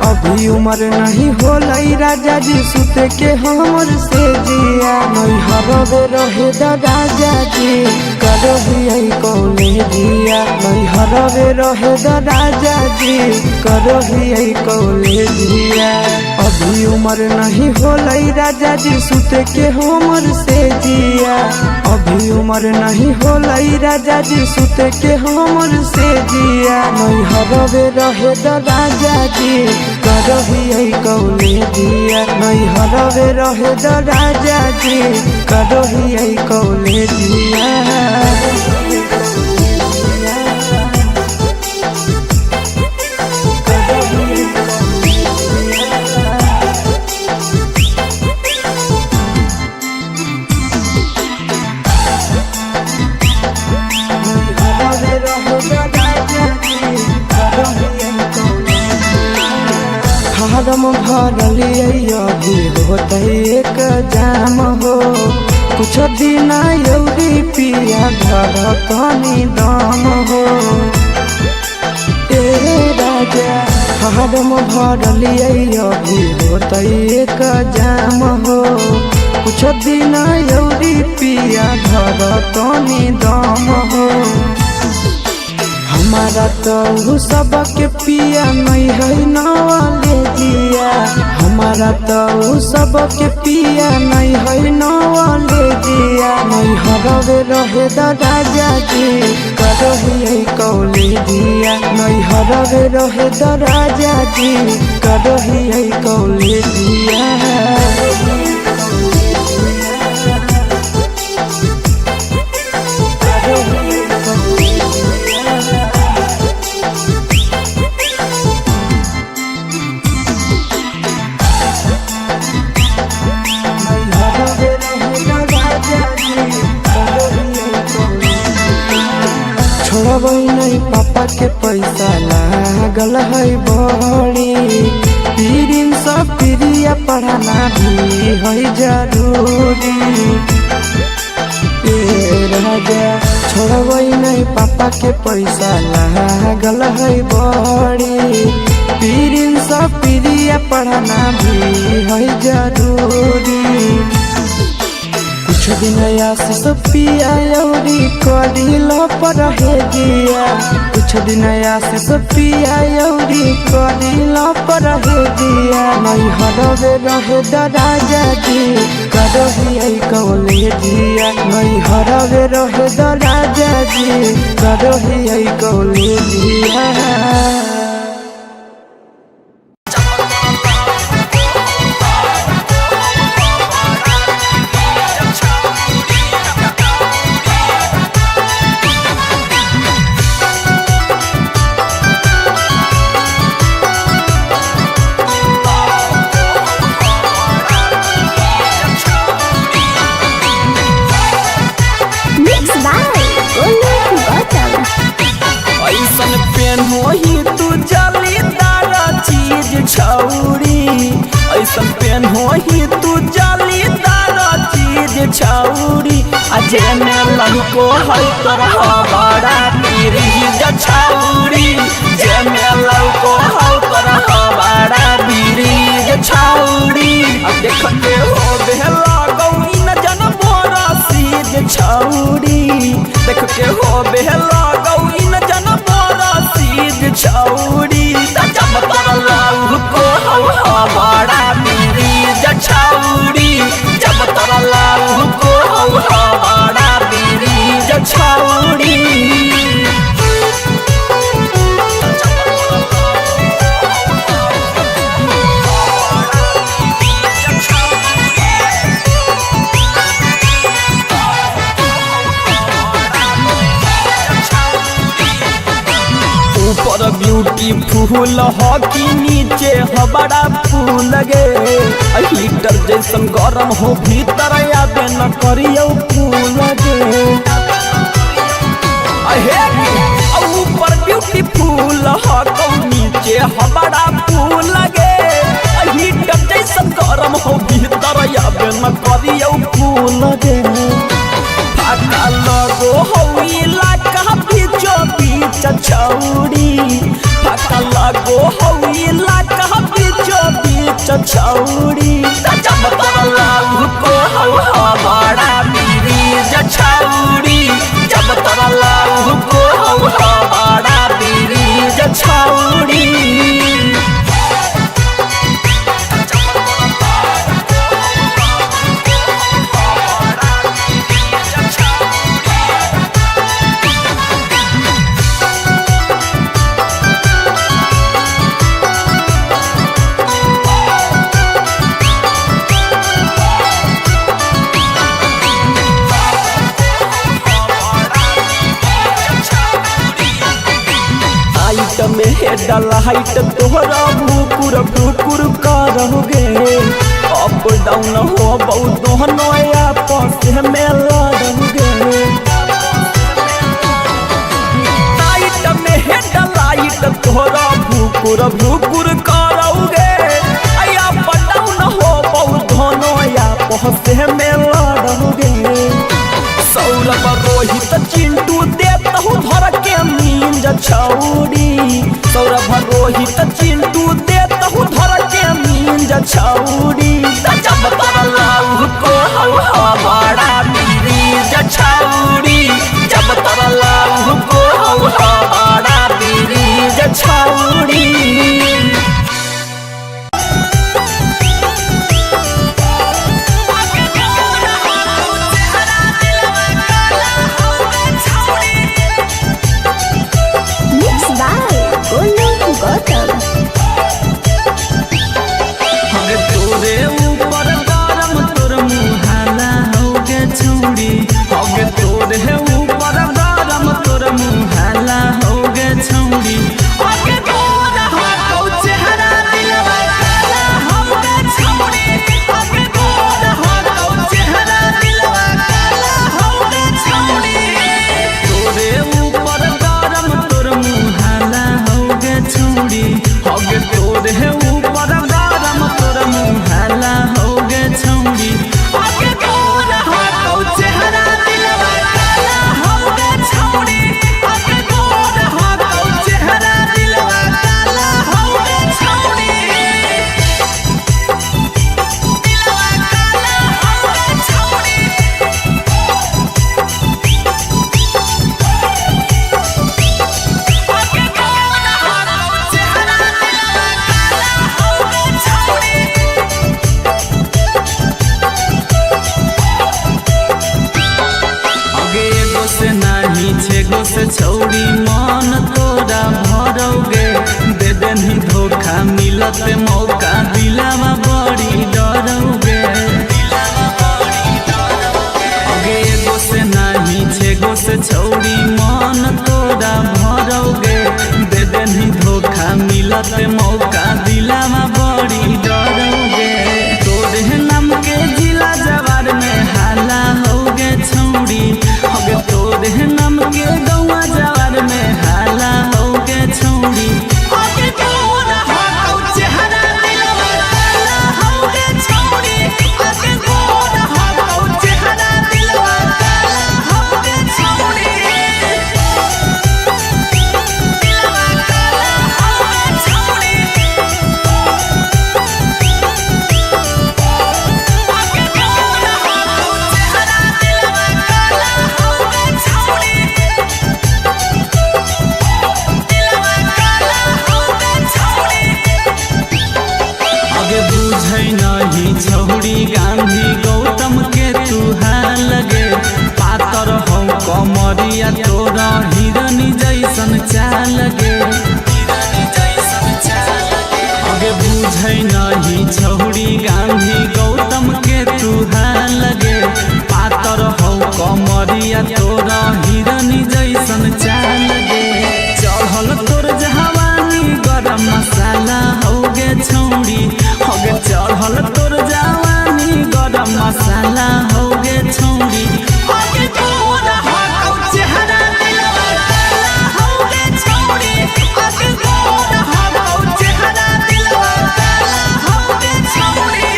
अभी उम्र नहीं होलई राजा जी सुते के हमर से जिया। नैहरवे रहे दा राजा जी करहियै कॉलेजिया। नैहरवे रहे दा राजा जी करहियै कॉलेजिया। अभी उम्र नहीं होलई राजा जी सुते के हमर से जिया। अभी उम्र नहीं होलई राजा जी सुते के हमर से जिया। नैहरवे रहे दा राजा जी करहियै कॉलेजिया। नैहरवे रहे दा राजा जी करहियै कॉलेजिया। फारम भरलियै अभी होतै एक जाम हो। कुछ दिन यौरी पिया घर तनी दम हो। ए राजा फारम भरलियै अभी होतै एक जाम हो। कुछ दिन यौरी पिया घर तनी दम हो। हमारा तो सबके पिया नहीं है नवाले जिया। हमारा तो सबके पिया नहीं है नवाले जिया। नैहरवे रहे दा राजा जी करहियै कॉलेजिया। नैहरवे रहे दा राजा जी करहियै कॉलेजिया। छोड़बै नहीं पापा के पैसा लागल है बड़ी। पीरिन सब प्रिया पढ़ाना भी है जरूरी। ए राजा छोड़बै नहीं पापा के पैसा लागल है बड़ी। पीरिन सब प्रिया पढ़ाना भी है जरूरी। कुछ दिन आशीष पिया यौरी करिल परहे जिया। कुछ दिन आशीष पिया यौरी करिल परहे जिया। नैहरवे रहे दा राजा जी करहियै कॉलेजिया। नैहरवे रहे दा राजा जी करहियै कॉलेजिया। Mix by Golu Gautam. ऐसन पेन होही जेने लहको हौ तोर हबरा बिरिज छौरी, जेने लहको हौ तोर हबरा बिरिज छौरी। आ देखते हो बेला गौरी न जन बोरा सीज छौरी, देख के हो बेला गौरी न जन बोरा सीज छौरी। जब तोर लहको हौ हबरा बिरिज छौरी, जब तोर लहको हौ हबरा बिरिज छौरी। ऊपर ब्यूटीफुल हो कि नीचे हो बड़ा फूल गे, हीटर जैसन गरम हो भीतर आबे न करियो फूल गे। अहे ऊपर ब्यूटीफुल हो कौ नीचे हो बड़ा फूल गे, हीटर जैसन गरम हो भीतर आबे न करियो फूल गे। फाका लगो हौ इलाका बीचो बीच छौरी, फाका लगो हौ इलाका बीचो बीच छौरी। जब तोर लहको हौ हबरा बिरिज छौरी, जब तोर लहको हौ हबरा बिरिज छौरी। हाइट में हेड हाइट तोहरा भूकुर भूकुर करहुगे, अप डाउन हो बहुत दोहनो आपस में लड़हुगे। हाइट में हेड लाइट तोहरा भूकुर भूकुर करहुगे, अप डाउन हो बहुत दोहनो आपस में लड़हुगे। सौरभ रोहित चिंटू देत हूँ धर के मींज छौरी, सौरभ रोहित चिंटू देत हूँ धर के मींज छौरी। जब तोर लहको हौ हबरा बिरिज छौरी, जब तोर लहको हौ हबरा बिरिज छौरी। Mix by Golu Gautam. हगे तोरे ऊपर गरम तोर मुहाला होगे छौरी, हगे तोरे ऊपर गरम तोर मुहाला होगे छौरी। हगे गोर हकौ चेहरा दिलवा काला होगे छौरी, हगे गोर हकौ चेहरा दिलवा काला होगे छौरी। तोरे ऊपर गरम तोर मुहाला होगे छौरी, हगे तोरे ऊपर गरम तोर मुहाला होगे छौरी। हगे गोर हकौ चेहरा दिलवा काला होगे छौरी, हगे गोर हकौ चेहरा दिलवा काला होगे छौरी। दिलवा काला होगे छौरी। हगे गोर हकौ चेहरा दिलवा काला होगे छौरी। अगे एगो से नाही छेगो से छौरी मन तोरा भरौगे, दे देनी धोखा मिलत मौका दिलावा बड़ी डरौगे। अगे एगो से नाही छेगो से छौरी मन तोरा भरौगे, दे देनी धोखा मिलत मौका दिलावा बड़ी डरौगे। तोरे नाम के जिला जवार में हाला होगे छौरी, हगे तोरे नाम के गौआ जवार में हाला होगे छौरी। हगे गोर छौड़ी गांधी गौतम के तू लगे पातर हौ कमरिया तोरा हिरनी जैसन चाल गे। अगे बुझै नहीं छौड़ी गांधी गौतम के तू लगे पातर हौ कमरिया तोरा हिरनी जैसन चाल गे। चढ़ल तोर जवानी गरम मसाला होगे छौड़ी, होगे चढ़ल तोर जवानी गरम मसाला होगे छौड़ी। होगे गोरा हकौ चेहरा दिलवा काला होगे छौड़ी, होगे गोरा हकौ चेहरा दिलवा काला होगे छौड़ी।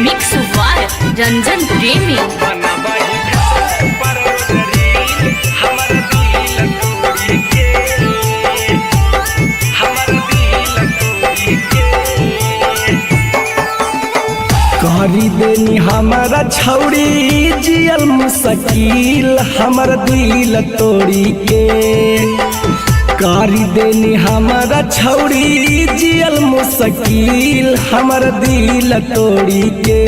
मिक्स बाय रंजन प्रेमी। करी देनी हमारा छौड़ी जियल मुश्किल हमर दिल तोड़ी के। करी देनी हमारा छौड़ी जियल मुश्किल हमर दिल तोड़ी के,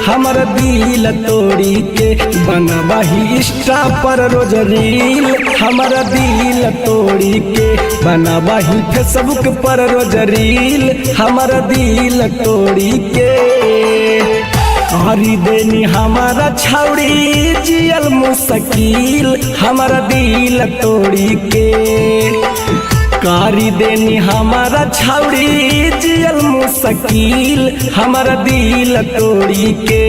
हमर दिल तोड़ी के। बनबही इंस्टा पर रोज रील हमर दिल तोड़ी के, बनबही फेसबुक पर रोज रील हमर दिल तोड़ी के। करी देनी हमारा छौड़ी जियल मुश्किल हमर दिल तोड़ी के। करी देनी हमारा छौड़ी जियल मुश्किल हमर दिल तोड़ी के,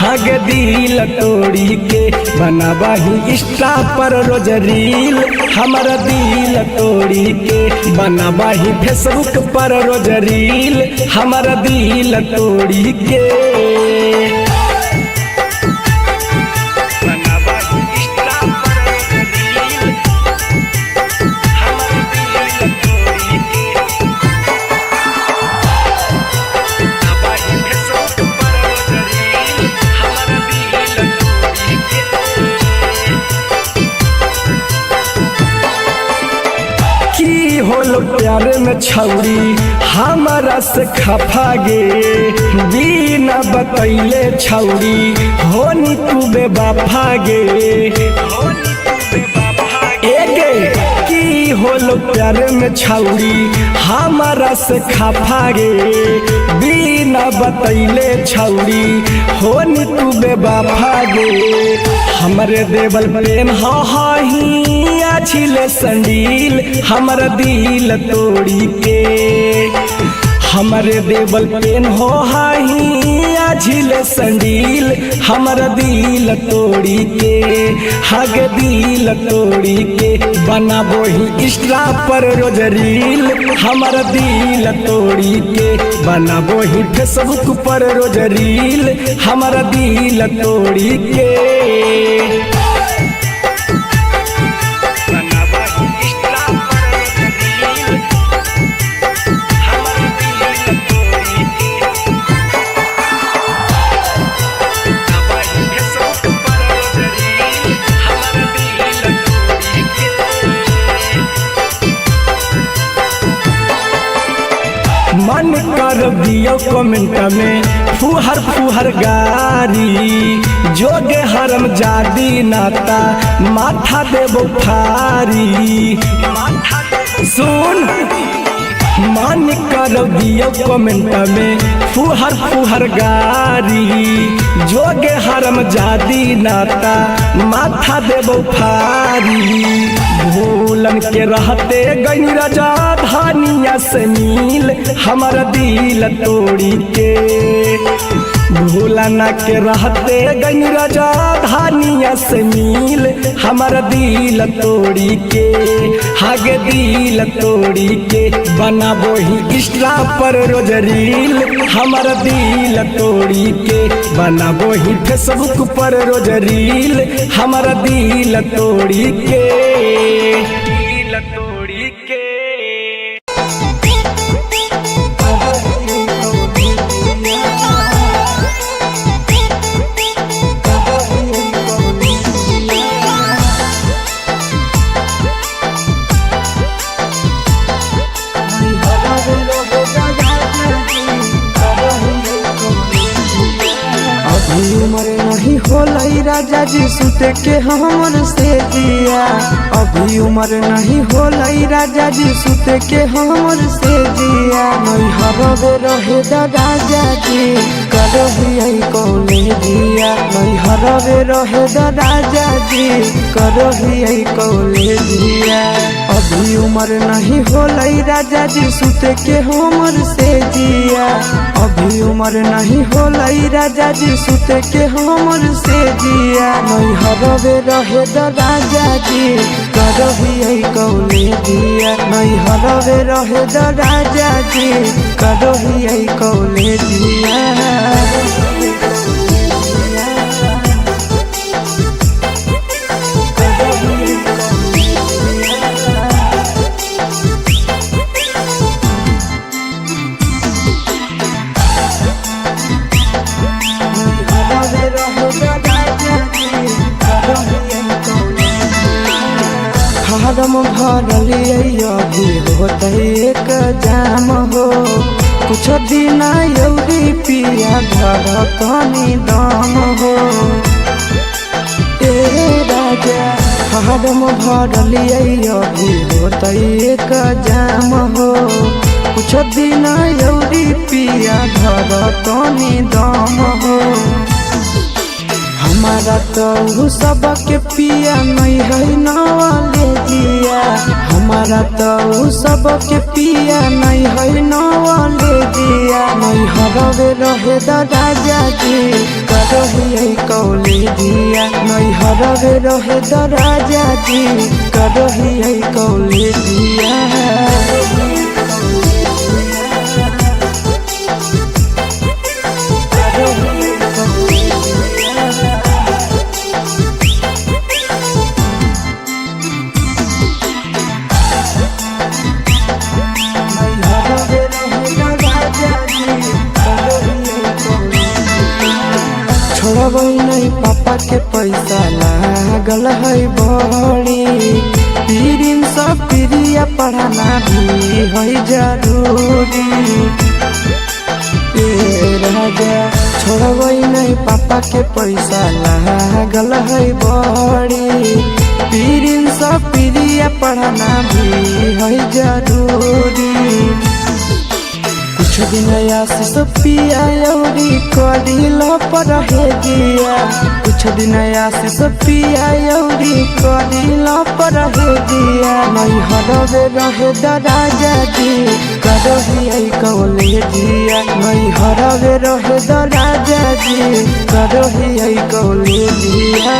हग दिल तोड़ी के। बनबही इंस्टा पर रोज रील हमर दिल तोड़ी के, बनबही फेसबुक पर रोज रील हमर दिल तोड़ी के। की होल प्यार में छौरी हमारा से खफा गे, बिना बतैले छौरी होनी तू बेवफा गे। एगे की होल प्यार में छौरी हमारा से खफा गे, बिना बतैले छौरी होनी तू बेवफा गे। हमरे देवल प्रेम हा ही आछिले संडील हमर दिल तोड़ी के, हमरे देवल पेन हो हाही आझिले संडील हमर दिल तोड़ी के, हग दिल तोड़ी के। बनाबोही इंस्टा पर रोज रील हमर दिल तोड़ी के, बनाबोही फेसबुक पर रोज रील हमर दिल तोड़ी के। मन कर दियो कमेंट में फुहर फुहर गारी, जोगे हरम जादी नाता माथा देबो फारी। सुन मन कर दियो कमेंट में फुहर फुहर गारी, जोगे हरम जादी नाता माथा देबो फारी। भूलन के रहते गई राजा धानिया से मिल हमर दिल तोड़ी के, भूलना के रहते गई राजा धानिया से मिल हमर दिल तोड़ी के, हग दिल तोड़ी के। बनाबोही इंस्टा पर रोज रील हमर दिल तोड़ी के, बनाबोही फेसबुक पर रोज रील हमर दिल तोड़ी के, दिल तोड़ी के। Thank you. अभी उम्र नहीं होलई राजा जी सुते के हमर से जिया। अभी उम्र नहीं होलई राजा जी सुते के हमर से जिया। नैहरवे रहे दा राजा जी करहियै कॉलेजिया। नैहरवे रहे दा राजा जी करहियै कॉलेजिया। अभी उम्र नहीं होलई राजा जी सुते के हमर से जिया। अभी उम्र नहीं होलई राजा जी सुते के हमर से जिया। नैहरवे रहे दा राजा जी करहियै कॉलेजिया। नैहरवे रहे दा राजा जी करहियै कॉलेजिया। फारम भरलियै अभी होतै एक जाम हो। कुछ दिन यौरी पिया घर तनी दम हो। ए राजा फारम भरलियै अभी होतै एक जाम हो। कुछ दिन यौरी पिया घर तनी दम हो। हमारा तो सबके पिया नहीं है नवाले जिया। हमारा तो सबके पिया नहीं है नवाले जिया। नैहरवे रहे दा राजा जी करहियै कॉलेजिया। नैहरवे रहे दा राजा जी करहियै कॉलेजिया। छोड़बै नहीं पापा के पैसा लागल है बड़ी। पीरिन सब पीरिया पढ़ाना भी है जरूरी। ए राजा छोड़बै नहीं पापा के पैसा लागल है बड़ी। पीरिन सब पीरिया पढ़ाना भी है जरूरी। कुछ दिन आशीष पिया यौरी करिल परहे जिया। कुछ दिन आशीष पिया यौरी करिल परहे जिया। नैहरवे रहे दा राजा जी करहियै कॉलेजिया। नैहरवे रहे दा राजा जी करहियै कॉलेजिया।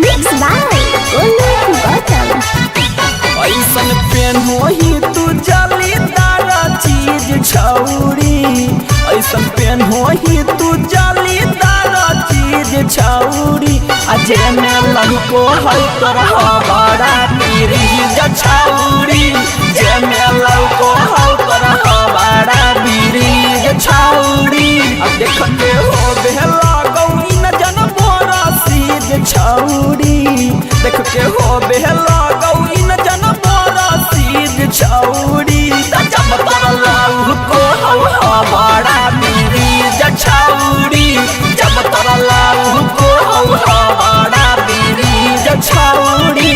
Mix by Golu Gautam. ऐसन पेनहोही तू जालीदार चीज छौरी। ऐसन पेनहोही तू जालीदार चीज छौरी। आ जेने लहको है तोर हमारा बीरिज छौरी। जेने लहको है तोर हमारा बीरिज छौरी। आ देखते हो बेला गौरी न जन मोरा सीज छौरी। देख के हो बेला गौरी न जन मोरा सीज छौरी। जब तोर लाऊ को हौ हमारा बीरिज छौरी। जब तोर लाऊ को हौ हमारा बीरिज छौरी।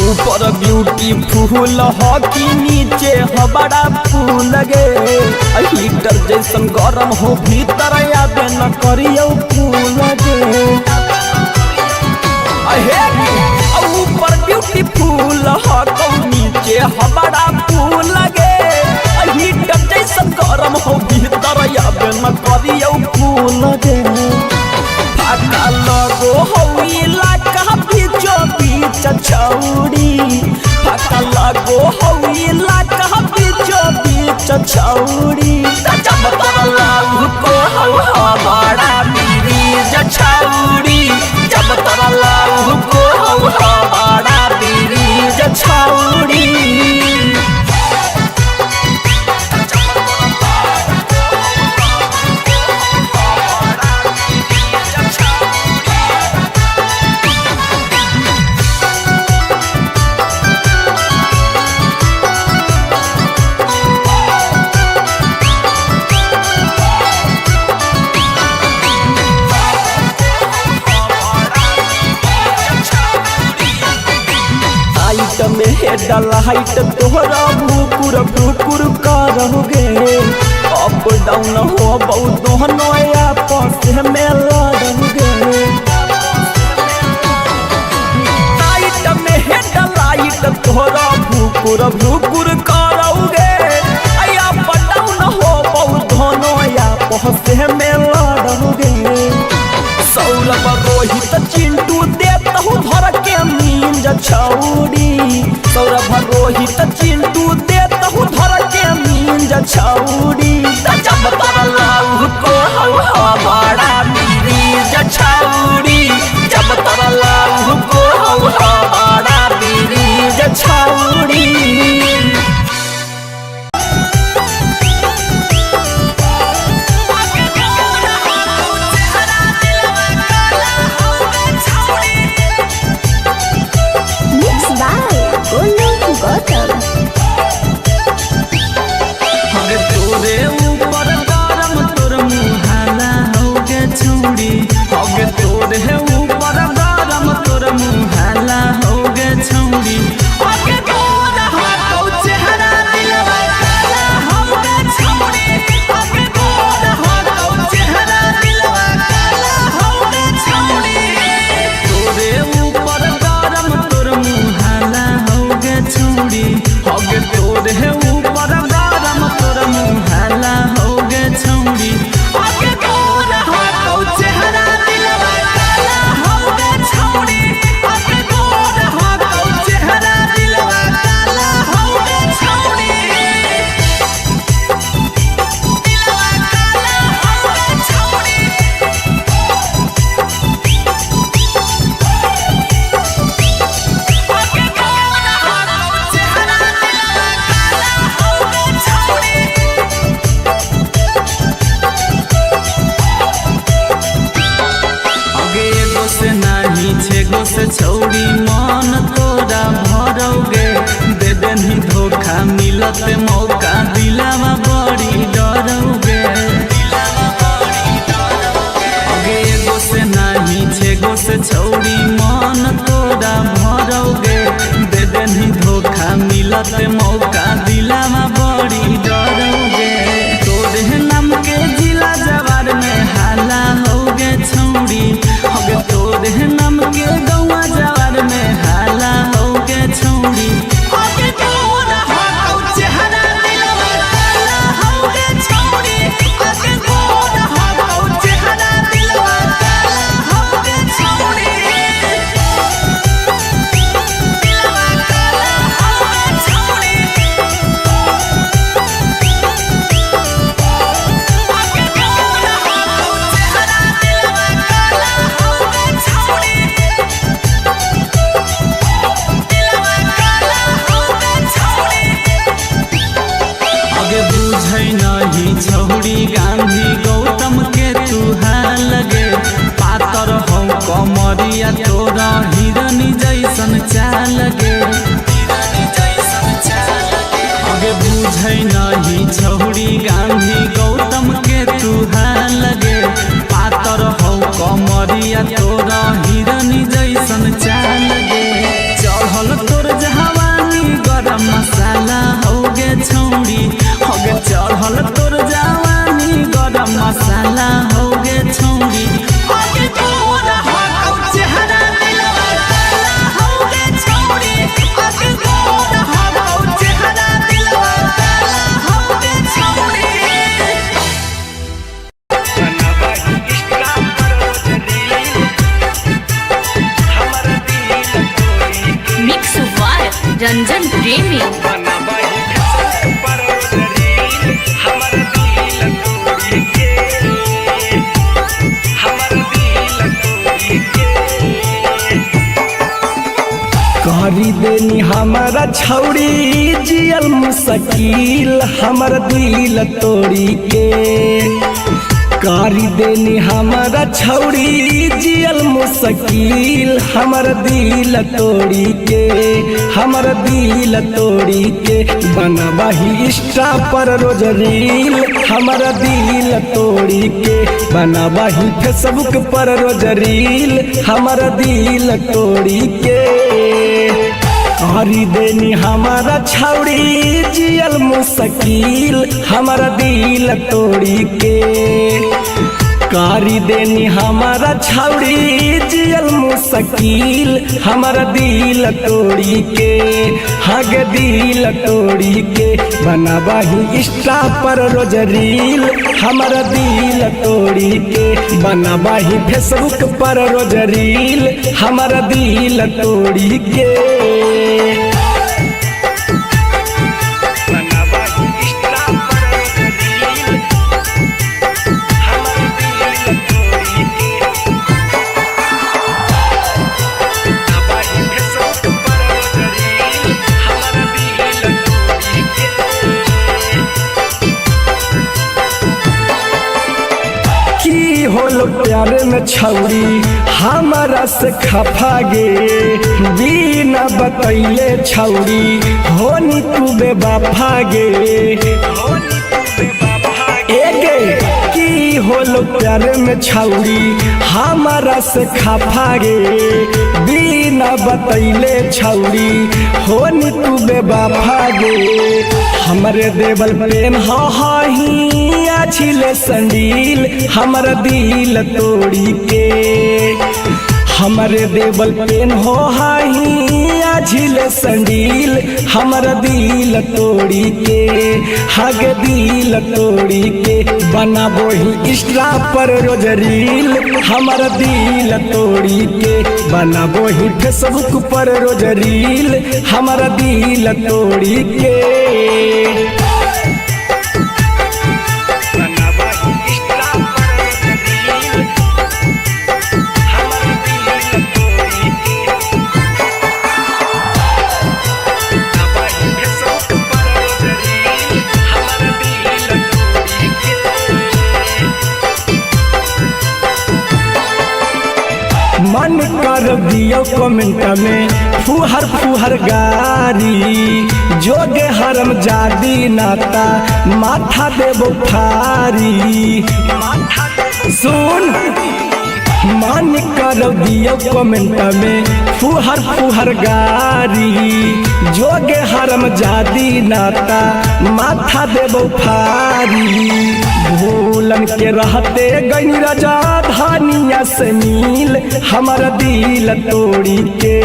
ऊपर ब्यूटीफुल हो कि नीचे हो बड़ा फूल गे। हीटर जैसन गरम हो भीतर आबे न करियो फूल गे। अहे ऊपर ब्यूटीफुल हो कौ नीचे हो बड़ा फूल गे। हीटर जैसन गरम हो भीतर आबे न करियो फूल गे। फाका लगो हो इलाका बीचो छौड़ी फका लगो हौ इलाका बीचो बीच छौड़ी। जब तोरा लहु को हौ हमारा बीज छौड़ी जब तोरा लहु को हौ हमारा बीज छौड़ी। हाइट में हेडल हाइट तोहरा भूकुर भूकुर करहुगे अप डाउन हो बहुत दोहनो आपस में लड़हुगे। हाइट में हेडल हाइट तोहरा भूकुर भूकुर करहुगे अप डाउन हो बहुत दोहनो आपस में लड़हुगे। सौरभ रोहित चिंटू देतहु धर के मींज छौड़ी सौरभ रोहित चिंटू देतहु धर के मींज छौड़ी जब तोरा लहु को हौ हमारा बीज छौड़ी जब तोरा लहु को हौ हमारा बीज छौड़ी। Mixed by Golu Gautam. हगे तोरे ऊपर गरम तोर मुहाला होगे छौड़ी हगे तोरे ऊपर गरम तोर मुहाला होगे छौड़ी हगे तोर हाथौ चेहरा दिलवा काला होगे छौड़ी हगे तोर हाथौ चेहरा दिलवा काला होगे छौड़ी तोरे ऊपर गरम तोर मुहाला होगे छौड़ी हगे तोरे ऊपर गरम तोर मुहाला होगे छौड़ी हगे तोर हाथौ चेहरा दिलवा काला होगे छौड़ी हगे तोर हाथौ चेहरा दिलवा काला होगे छौड़ी दिलवा काला होगे छौड़ी। अगे एगो से नाही छेगो से छौड़ी मन तोरा भरौगे दे देनी धोखा मिलत मौका दिलावा बड़ी डरौगे। अगे एगो से नाही छेगो से छौड़ी मन तोरा भरौगे दे देनी धोखा मिलत मौका दिलावा बड़ी डरौगे। तोरे नाम के जिला जवार में हाला होगे छौड़ी होगे तोरे नाम के गौआ जवार में हाला होगे छौड़ी होगे तोरा हाथौ चेहरा दिलवा काला होगे छौड़ी होगे तोरा हाथौ चेहरा दिलवा काला होगे छौड़ी दिलवा काला होगे छौड़ी। अगे बुझै नहीं छौड़ी गांधी गौतम के तू लगे पातर हौ कमरिया तोरा हिरनी जैसन चाल गे। अगे बुझै नहीं छौड़ी गांधी गौतम के तू लगे पातर हौ कमरिया तोरा हिरनी जैसन चाल गे। चढ़ल तोर जवानी गरम मसाला होगे छौड़ी होगे चढ़ल तोर जवानी गरम मसाला होगे छौड़ी होगे तोरा हाथौ चेहरा दिलवा काला होगे छौड़ी होगे तोरा हाथौ चेहरा दिलवा काला होगे छौड़ी। रंजन प्रेमी। करी देनी हमारा छौड़ी जियल मुश्किल हमर दिल तोड़ी के। कारी देनी हमारा छौड़ी जियल मुश्किल हमर दिल तोड़ी के, हमर दिल तोड़ी के। बनबही इंस्टा पर रोज रील हमर दिल तोड़ी के। बनबही फेसबुक पर रोज रील हमर दिल तोड़ी के। करी देनी हमारा छौड़ी जियल मुश्किल हमर दिल तोड़ी के। कारी देनी हमारा छौड़ी जियल मुश्किल हमर दिल तोड़ी के, हग दिल तोड़ी के। बनबही इंस्टा पर रोज रील हमर दिल तोड़ी के। बनबही फेसबुक पर रोज रील हमर दिल तोड़ी के। की होल प्यारे में छौरी हमारा से खफा गे, बिना बतैले छौरी होनी तू बेवफा गे। एगे की होल प्यारे में छौरी हमारा से खफा गे, बिना बतैले छौरी होनी तू बेवफा गे। हमरे देवल प्रेम हा ही आछिले संडील हमर दिल तोड़ी के। हमरे देवल पेन हो हाही आझिले संडील हमर दिल तोड़ी के, हग दिल तोड़ी के। बनाबोही इंस्टा पर रोज रील हमर दिल तोड़ी के। बनाबोही फेसबुक पर रोज रील हमर दिल तोड़ी के। मन कर दियो कमेंट में फुहर फुहर गारी, जोगे हरम जादी नाता माथा देबो फारी। सुन मन कर दियो कमेंट में फुहर फुहर गारी, जोगे हरम जादी नाता माथा देबो फारी। भूलन के रहते गई राजा धानिया से मिल हमर दिल तोड़ी के।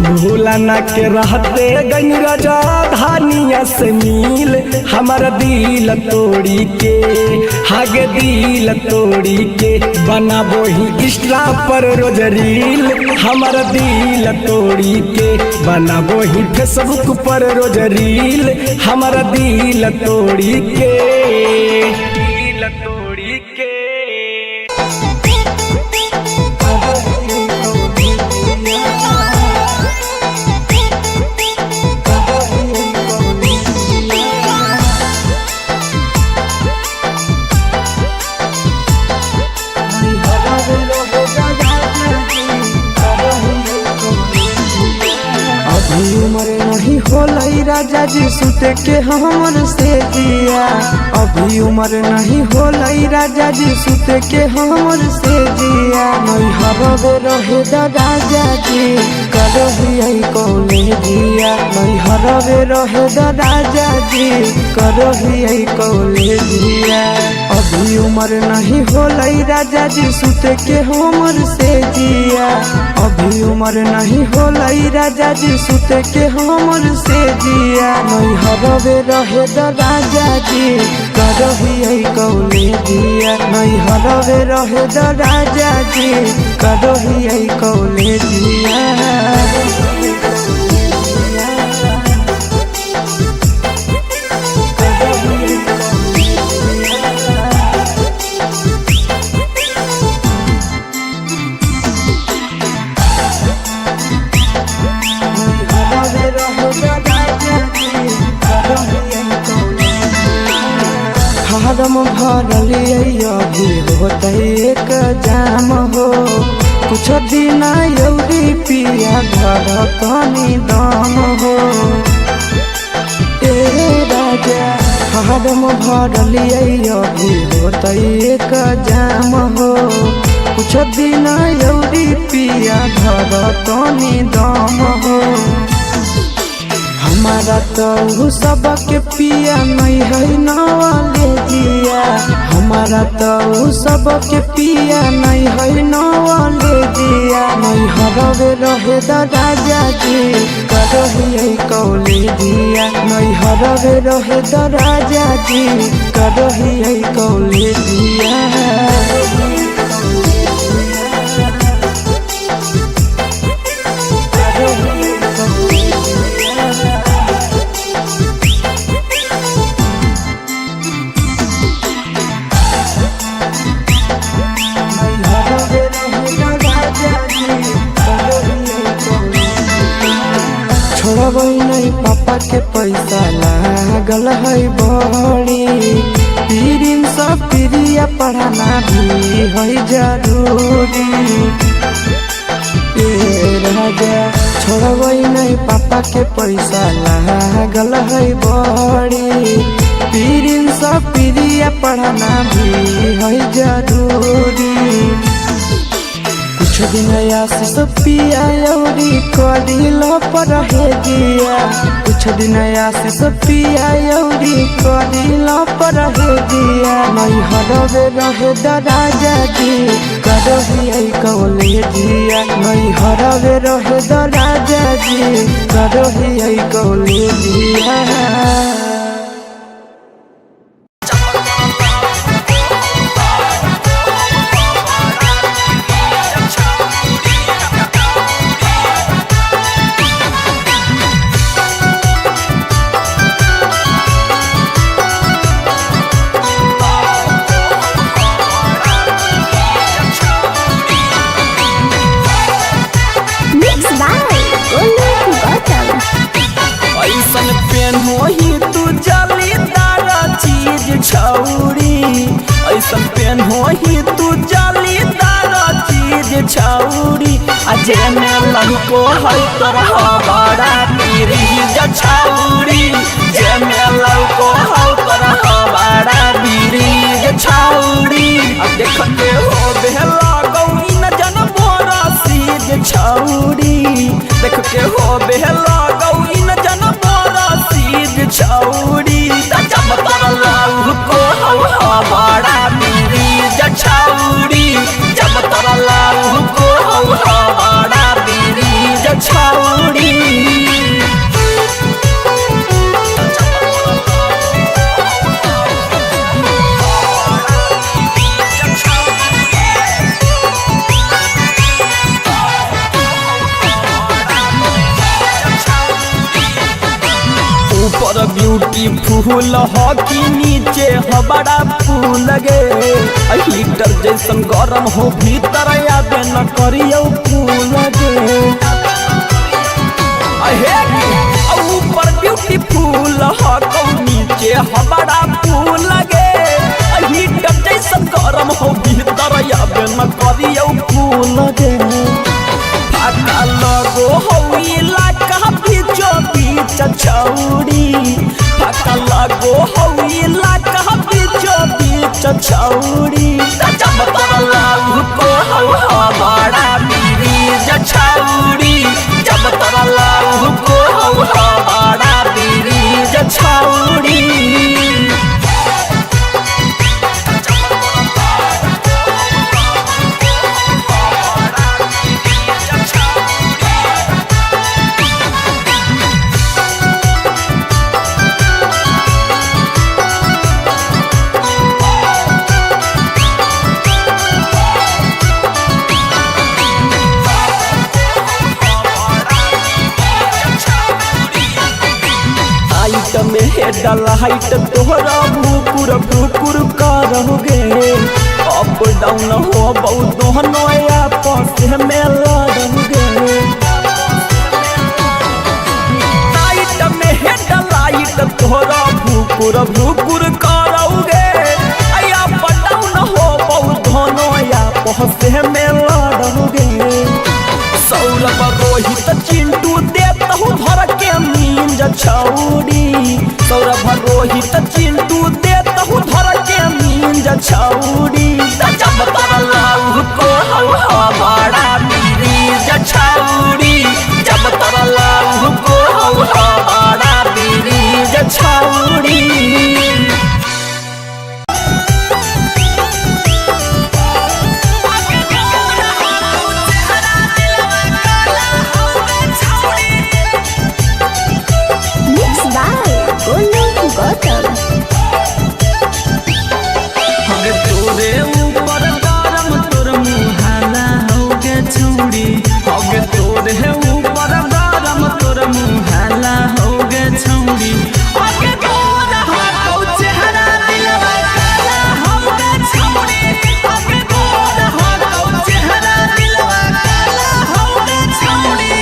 भूलना के रहते गई राजा धानिया से मिल हमर दिल तोड़ी के, हग दिल तोड़ी के। बनाबोही इंस्टा पर रोज रील हमर दिल तोड़ी के। बनाबोही फेसबुक पर रोज रील हमर दिल तोड़ी के, दिल तोड़ी के। अभी उम्र नहीं होलई राजा जी सुते के हमर से जिया। अभी उम्र नहीं होलई राजा जी सुते के हमर से जिया। नैहरवे रहे दा राजा जी करहियै कॉलेजिया। नैहरवे रहे दा राजा जी करहियै कॉलेजिया। अभी उम्र नहीं होलई राजा जी सुते के हमर से जिया। अभी उम्र नहीं होलई राजा जी सुते के हमर से जिया। नैहरवे रहे दा राजा जी करहियै कॉलेजिया। नैहरवे रहे दा राजा जी करहियै कॉलेजिया। नैहरवे रहे द राजा जी करहियै कॉलेजिया। फारम भरलियै अभी होतै एक जाम हो, कुछ दिन यौरी पिया घर तनी दम हो। ए राजा फारम भरलियै अभी होतै एक जाम हो, कुछ दिन यौरी पिया घर तनी दम हो। हमारा तो उ सबके पिया नहीं है नवाले जिया, हमारा तो उ सबके पिया नहीं है नवाले जिया। नैहरवे रहे द राजा जी करहियै कॉलेजिया, नैहरवे रहे द राजा जी करहियै कॉलेजिया। छोड़बै नहीं पापा के पैसा लागल है बड़ी, पीरिन सब प्रिया पढ़ाना भी है जरूरी। ए राजा छोड़बै नहीं पापा के पैसा लागल है बड़ी, पीरिन सब प्रिया पढ़ाना भी है जरूरी। कुछ दिन आशीष पिया यौरी करिल परहे जिया, कुछ दिन आशीष पिया यौरी करिल परहे जिया। नैहरवे रहे द राजा जी करहियै कॉलेजिया, नैहरवे रहे द राजा जी करहियै कॉलेजिया। Mix by Golu Gautam. ऐसन पेन्होही तू जालीदार चीज छौरी, ऐसन पेन्होही तू जालीदार चीज छौरी, आ जेने लड़को है तोर बड़ा बीरिज छौरी, जेने लड़को है तोर बड़ा बीरिज छौरी। आ देखते हो बेला गौरी न जन बोरा सीज छौरी, देख के हो बेला गौरी न जन बोरा सीज छौरी। जब तोर लाल को हौ बड़ा बीरिज छौरी, जब तोर लाल को हौ बड़ा बीरिज छौरी। ऊपर ब्यूटीफुल हो कि नीचे हो बड़ा फूल गे, हीटर जैसन गरम हो भीतर आबे न करियो फूल गे। अहे ऊपर ब्यूटीफुल हो कौ नीचे हो बड़ा फूल गे, हीटर जैसन गरम हो भीतर आबे न करियो फूल गे। फाका लगो हौ इलाका बीचो बीच छौरी, फाका लगो हौ इलाका बीचो बीच छौरी। जब तोर लाल को हौ बड़ा बीरिज छौरी, जब तोर लाल को हौ बड़ा बीरिज छौरी। में हेड लाइट तोहरा भूकुर भूकुर करहुगे, अप डाउन हो बहुत दोहनो आपस में लड़हुगे। भुकुर भुकुर करौगे। अया पटाउन हो बहुत धनो या पहसे में लड़ौगे। सौरभ रोहित चिंटू देतहु धर के मींज छौरी। सौरभ रोहित चिंटू देतहु धर के मींज छौरी। जब तोरा लाऊ को हौ हमारा बीज छौरी। जब तोरा लाऊ को हौ हमारा बीज छौरी। Mix by Golu Gautam. हगे तोरे ऊपर गरम तोर मुहाला होगे छौड़ी। हगे तोरे ऊपर गरम तोर मुहाला होगे छौड़ी। हगे गोर हकौ चेहरा दिलवा काला होगे छौड़ी। हगे गोर हकौ चेहरा दिलवा काला होगे छौड़ी।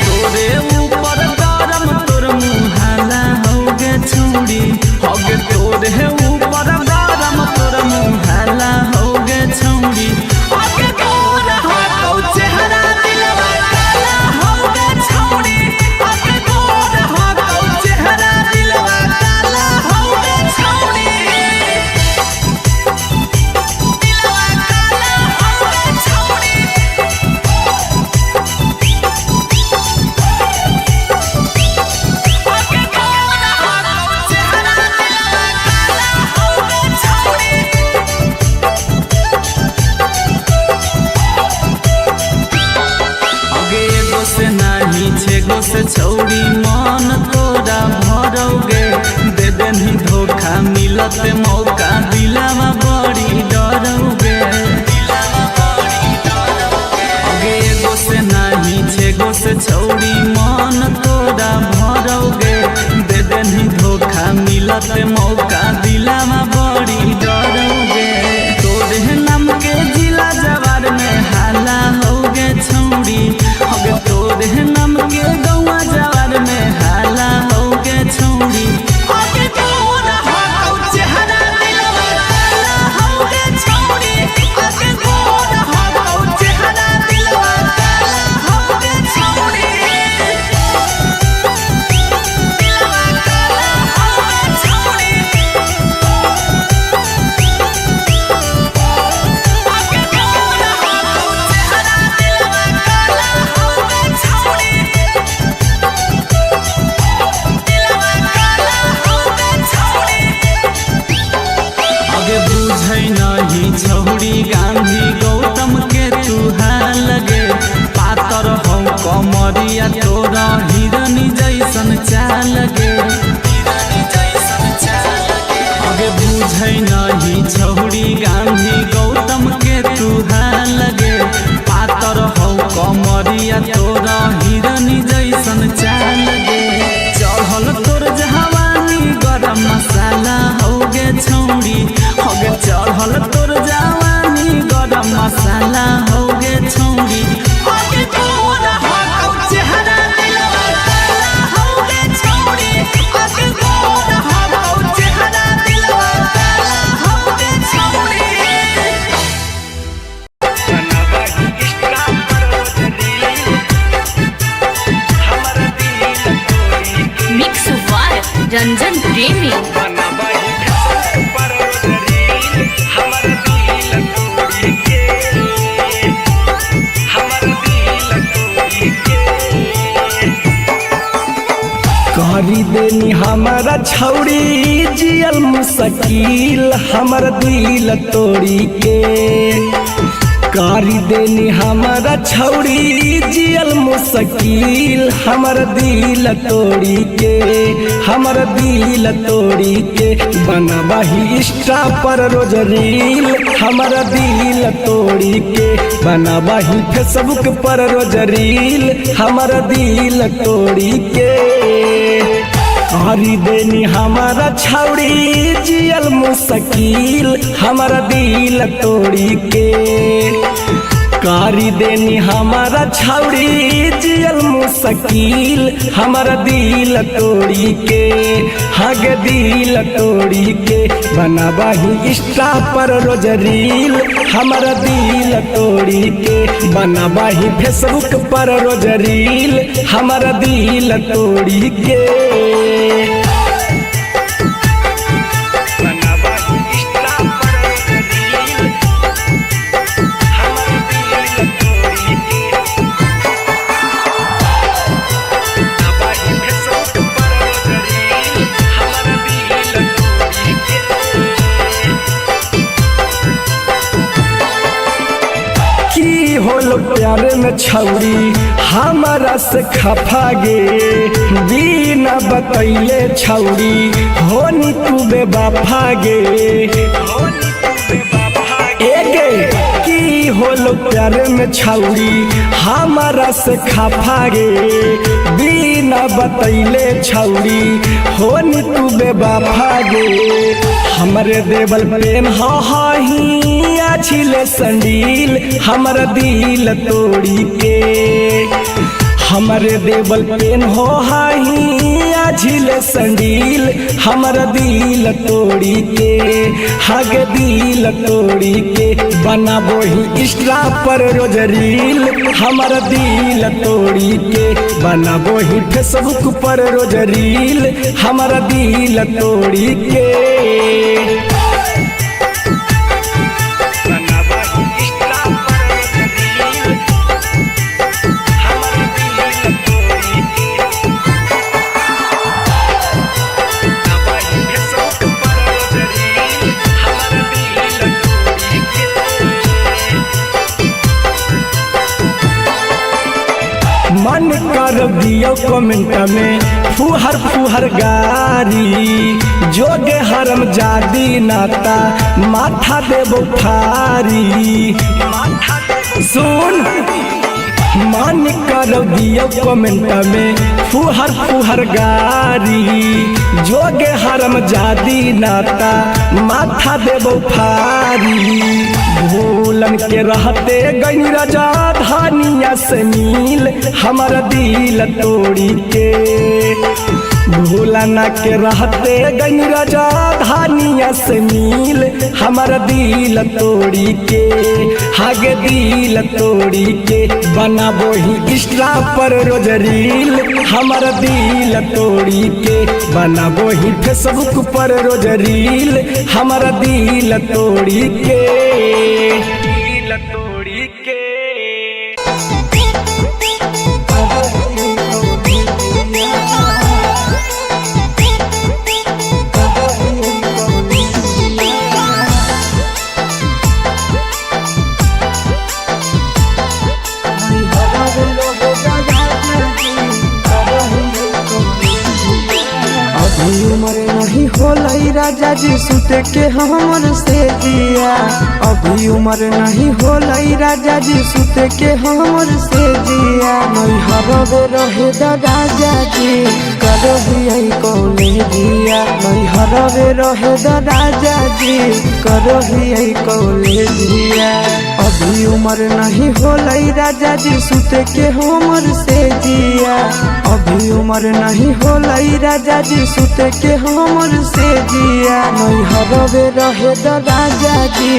तोरे ऊपर गरम तोर मुहाला होगे छौड़ी। हगे तोरे ऊपर गरम तोर मुहाला होगे छौड़ी। हगे गोर हकौ चेहरा दिलवा काला होगे छौड़ी। हगे गोर हकौ चेहरा दिलवा काला होगे छौड़ी। दिलवा काला होगे छौड़ी। हगे गोर हकौ चेहरा दिलवा काला होगे छौड़ी। अगे एगो से नाही छेगो से छौड़ी मन तोरा भरौगे। दे देनी धोखा मिलत मौका दिलावा बड़ी डरौगे। अगे एगो से नाही छेगो से छौड़ी मन तोरा भरौगे। दे देनी धोखा मिलत मौका दिलावा बड़ी डरौगे। तोरे नाम के जिला जवार में हाला होगे छौड़ी। हगे तोरे नाम के गौआ जवार में हाला होगे छौड़ी। हगे गोर हकौ चेहरा दिलवा काला होगे छौड़ी। हगे गोर हकौ चेहरा दिलवा काला होगे छौड़ी। दिलवा काला होगे छौड़ी। हगे गोर हकौ चेहरा दिलवा काला होगे छौड़ी। दिलवा काला होगे छौड़ी। अगे बुझै नहीं छौड़ी गांधी गौतम के तू लगे। पातर हौ कमरिया तोरा हिरनी जैसन चाल गे। अगे बुझै नहीं छौड़ी गांधी गौतम के तू लगे। पातर हौ कमरिया तोरा हिरनी जैसन चाल गे। चढ़ल तोर जवानी गरम मसाला होगे छौड़ी। होगे चढ़ल तोर जवानी गरम मसाला होगे छौड़ी। होगे गोर हकौ चेहरा दिलवा काला होगे छौड़ी। होगे गोर हकौ चेहरा दिलवा काला होगे छौड़ी। मिक्स बाय रंजन प्रेमी। करी देनी हमारा छौड़ी जियल मुश्किल हमर दिल तोड़ी के। कारी देनी हमारा छौड़ी जियल मुश्किल हमर दिल तोड़ी के। हमर दिल तोड़ी के बनबही इंस्टा पर रोज रील हमर दिल तोड़ी के। बनबही फेसबुक पर रोज रील हमर दिल तोड़ी के। करी देनी हमारा छौड़ी जियल मुश्किल हमर दिल तोड़ी के। कारी देनी हमारा छौड़ी जियल मुश्किल हमारा दिल तोड़ी के, हग दिल तोड़ी के। बनाबाही इंस्टा पर रोज रील हमारा दिल तोड़ी के, बनाबाही फेसबुक पर रोज रील हमारा दिल तोड़ी के। की होल प्यार में छौरी हमारा से खफा गे, बिना बतैले छौरी होनी तू बेवफा गे। एगे की होल प्यार में छौरी हमारा से खफा गे, बिना बतैले छौरी होनी तू बेवफा गे। हमरे देवल प्रेम हा ही आछिले संडील हमर दिल तोड़ी के, हमरे देवल पेन हो हाही आझिले संडील हमर दिल तोड़ी के, हग दिल तोड़ी के। बनाबोही इंस्टा पर रोज रील हमर दिल तोड़ी के, बनाबोही फेसबुक पर रोज रील हमर दिल तोड़ी के। मन कर दियो कमेंट में फुहर फुहर गारी, जोगे हरम जादी नाता माथा देबो फारी। सुन मन कर दियो कमेंट में फुहर फुहर गारी, जोगे हरम जादी नाता माथा देबो फारी। भूलन के रहते गई राजा धानिया से मिल हमारा दिल तोड़ी के, भूलना के रहते गई राजा धानिया से मिल हमारा दिल तोड़ी के, हग दिल तोड़ी के। बनाबोही इंस्टा पर रोज रील हमारा दिल तोड़ी के, बनाबोही फेसबुक पर रोज रील हमारा दिल तोड़ी के, दिल तोड़ी के। अभी उम्र नहीं होलई राजा जी सुते के हमर से जिया, अभी उम्र नहीं होलई राजा जी सुते के हमर से जिया। नैहरवे रहे दा राजा जी करहियै कॉलेजिया, नैहरवे रहे दा राजा जी करहियै कॉलेजिया। अभी उम्र नहीं होलई राजा जी सुते के हमर से जिया, अभी उम्र नहीं होलई राजा जी सुते के हमर से जिया। नैहरवे रहे दा राजा जी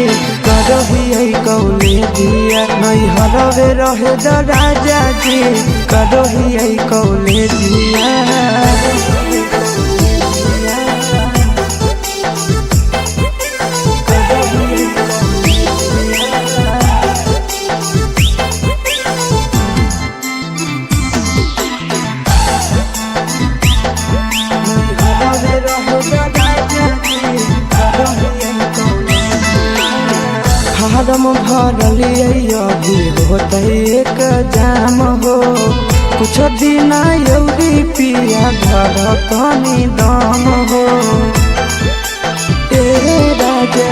करहियै कॉलेजिया, नैहरवे रहे दा राजा जी करहियै कॉलेजिया। फारम भरलियै अभी होतै एक जाम हो, कुछ दिन यौरी पिया घर तनी दम हो। ए राजा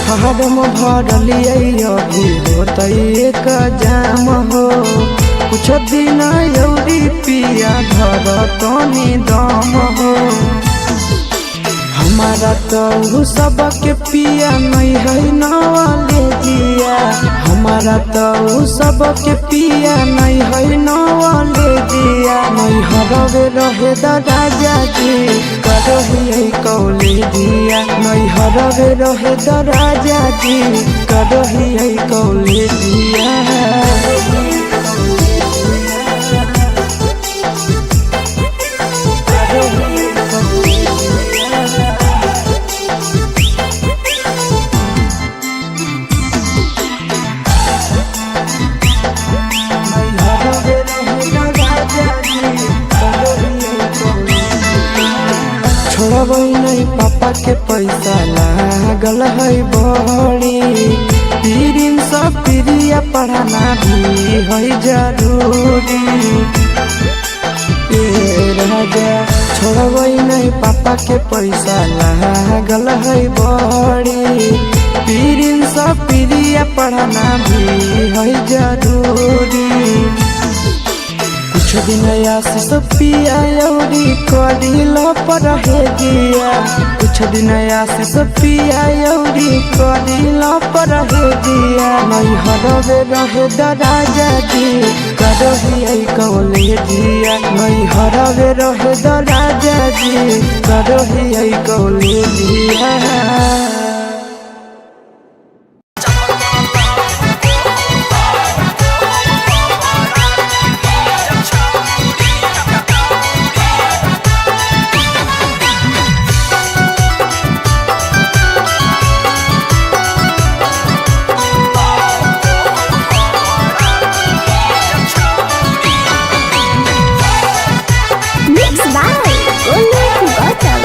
फारम भरलियै अभी होतै एक जाम हो, कुछ दिन यौरी पिया घर तनी दम हो। हमारा तो सबके पिया नहीं है नवाले जिया, हमारा तो उ सब के पिया नहीं है नवले दिया। नहीं हरवे रहे द राजा जी करो ही कौले दिया। नहीं हरवे रहे द राजा जी करो ही कौले दिया। छोड़बै नहीं पापा के पैसा लागल है बड़ी। पीरिन सब पीरिया पढ़ाना भी है जरूरी। ए राजा छोड़बै नहीं पापा के पैसा लागल है बड़ी। पीरिन सब पीरिया पढ़ाना भी है जरूरी। कुछ दिन आशीष पिया यौरी करिल पर हे दिया। कुछ दिन आशीष पिया यौरी करिल पर हे दिया। नहीं हरवे रहे द राजा जी करो ही कौले दिया। नहीं हरवे रहे द राजा जी करो ही कौले दिया। Mix by Golu Gautam.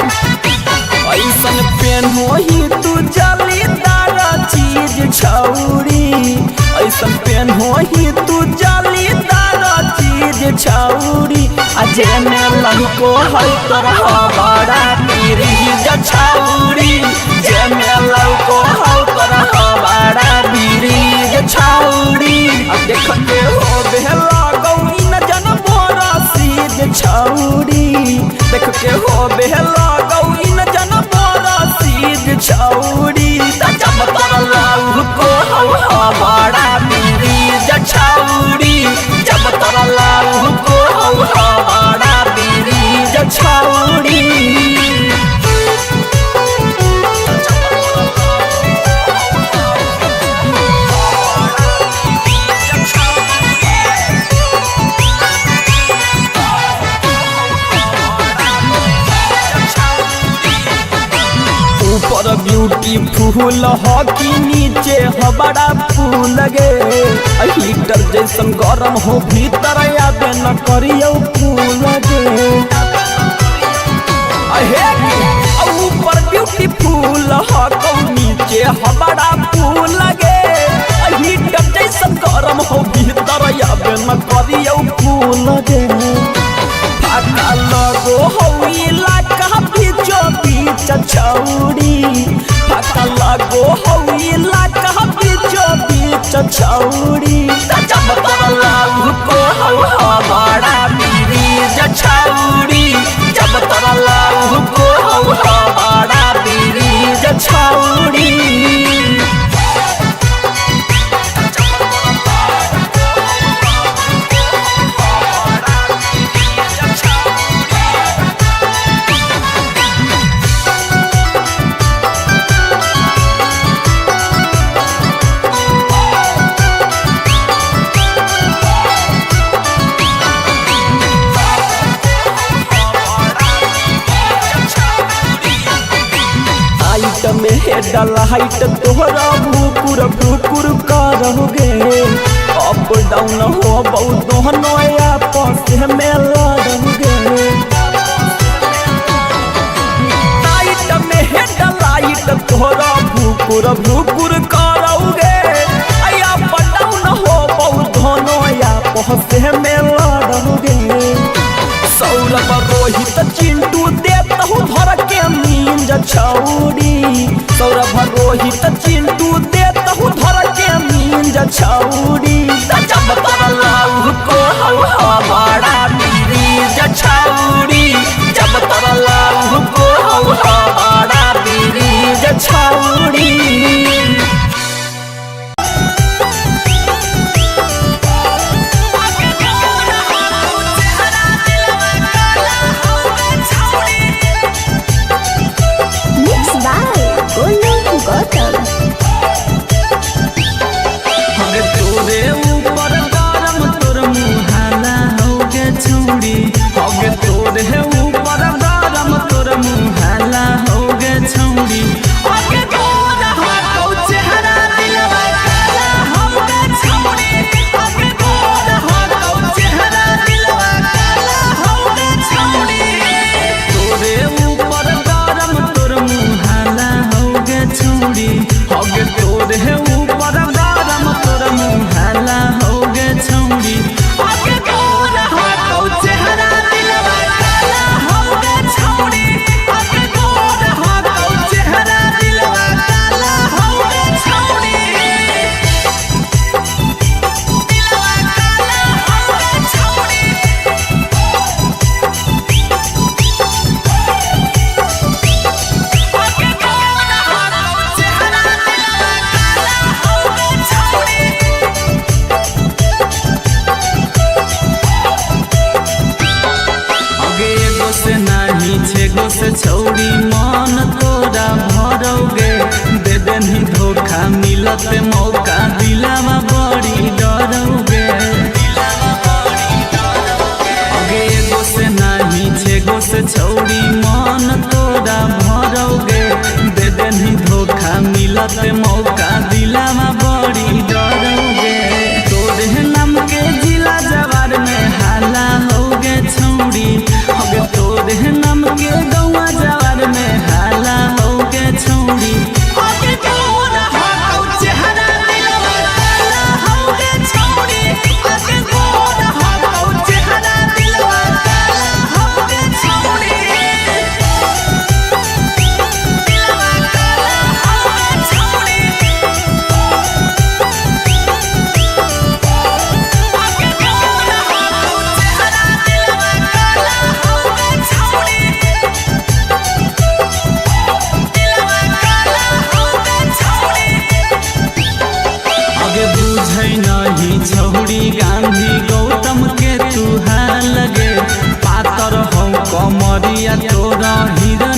ऐसन पेन होही तू जालीदार चीज छौरी। ऐसन पेन होही तू जालीदार चीज छौरी। आ जेने लहको है तोर बड़ा बीरिज छौरी। जेने लहको है तोर बड़ा बीरिज छौरी। आ देखते हो बेला गौरी न जन बोरा सीज छौरी। देख के हो बेला गौरी न जन बोरा सीज छौरी। जब तोरा लाल को हौ बड़ा बीरिज छौरी। जब तोरा लाल को हौ बड़ा बीरिज छौरी। ऊपर ब्यूटीफुल हो कि नीचे हो बड़ा फूल गे। हीटर जैसन गरम हो भीतर आबे न करियो फूल गे। अहे ऊपर ब्यूटीफुल हो कौ नीचे हो बड़ा फूल गे। हीटर जैसन गरम हो भीतर आबे न करियो फूल गे। फाका लगो हौ इलाका बीचो बीच छौरी। फाका लगो हौ इलाका बीचो बीच छौरी। जब तोरा लाल को हौ बड़ा बीरिज छौरी। जब तोरा लाल को हौ बड़ा बीरिज छौरी। हेड लाइट तोहरा भूकुर भूकुर करहुगे। अप डाउन हो बहुत दोनों आपस में लड़हुगे। नाइट में हेड लाइट तोहरा भूकुर भूकुर करहुगे। अप डाउन हो बहुत दोनों आपस में लड़हुगे। सौरभ रोहित चिंटू देत हूँ भर के मींज छौरी। सौरभ रोहित चिंटू देत हूँ धर के मींज छौरी। जब तोरा लाल को हौ बड़ा बीरिज छौरी। जब तोरा लाल को हौ बड़ा बीरिज छौरी। हे ऊपर गरम तोर मुहाला हो गे छौरी। अगे गोर हकौ चेहरा दिलवा काला हो गे छौरी। अगे गोर हकौ चेहरा दिलवा काला हो गे छौरी। तोरे ऊपर गरम तोर मुहाला हो गे छौरी। अगे तोरे ऊपर गरम तोर मुहाला हो गे छौरी। अगे गोर हकौ चेहरा दिलवा काला हो गे छौरी। अगे गोर हकौ चेहरा दिलवा काला हो गे छौरी। दिलवा काला हो गे छौरी। अगे गोर हकौ चेहरा दिलवा काला हो गे छौरी। अगे एगो से नाही छेगो से छौरी मन तोरा भरौगे। दे देनी धोखा मिलत मौका दिलावा बड़ी डरौगे। अगे एगो से नाही छेगो से छौरी मन तोरा भरौगे। दे देनी धोखा मिलत मौका दिलावा बड़ी डरौगे। तोरे नाम के जिला जवार में हाला होगे छौरी। अगे तोरे नाम के गौआ जवार में हाला होगे छौरी। अगे गोर हकौ चेहरा दिलवा काला होगे छौरी। अगे गोर हकौ चेहरा दिलवा काला होगे छौरी। दिलवा काला होगे छौरी। अगे गोर हकौ चेहरा दिलवा काला होगे छौरी। दिलवा काला होगे छौरी। अगे बुझै नहीं छौरी गांधी गौतम के तुहा लगे। पातर हौ कमरिया तोरा हिरनी।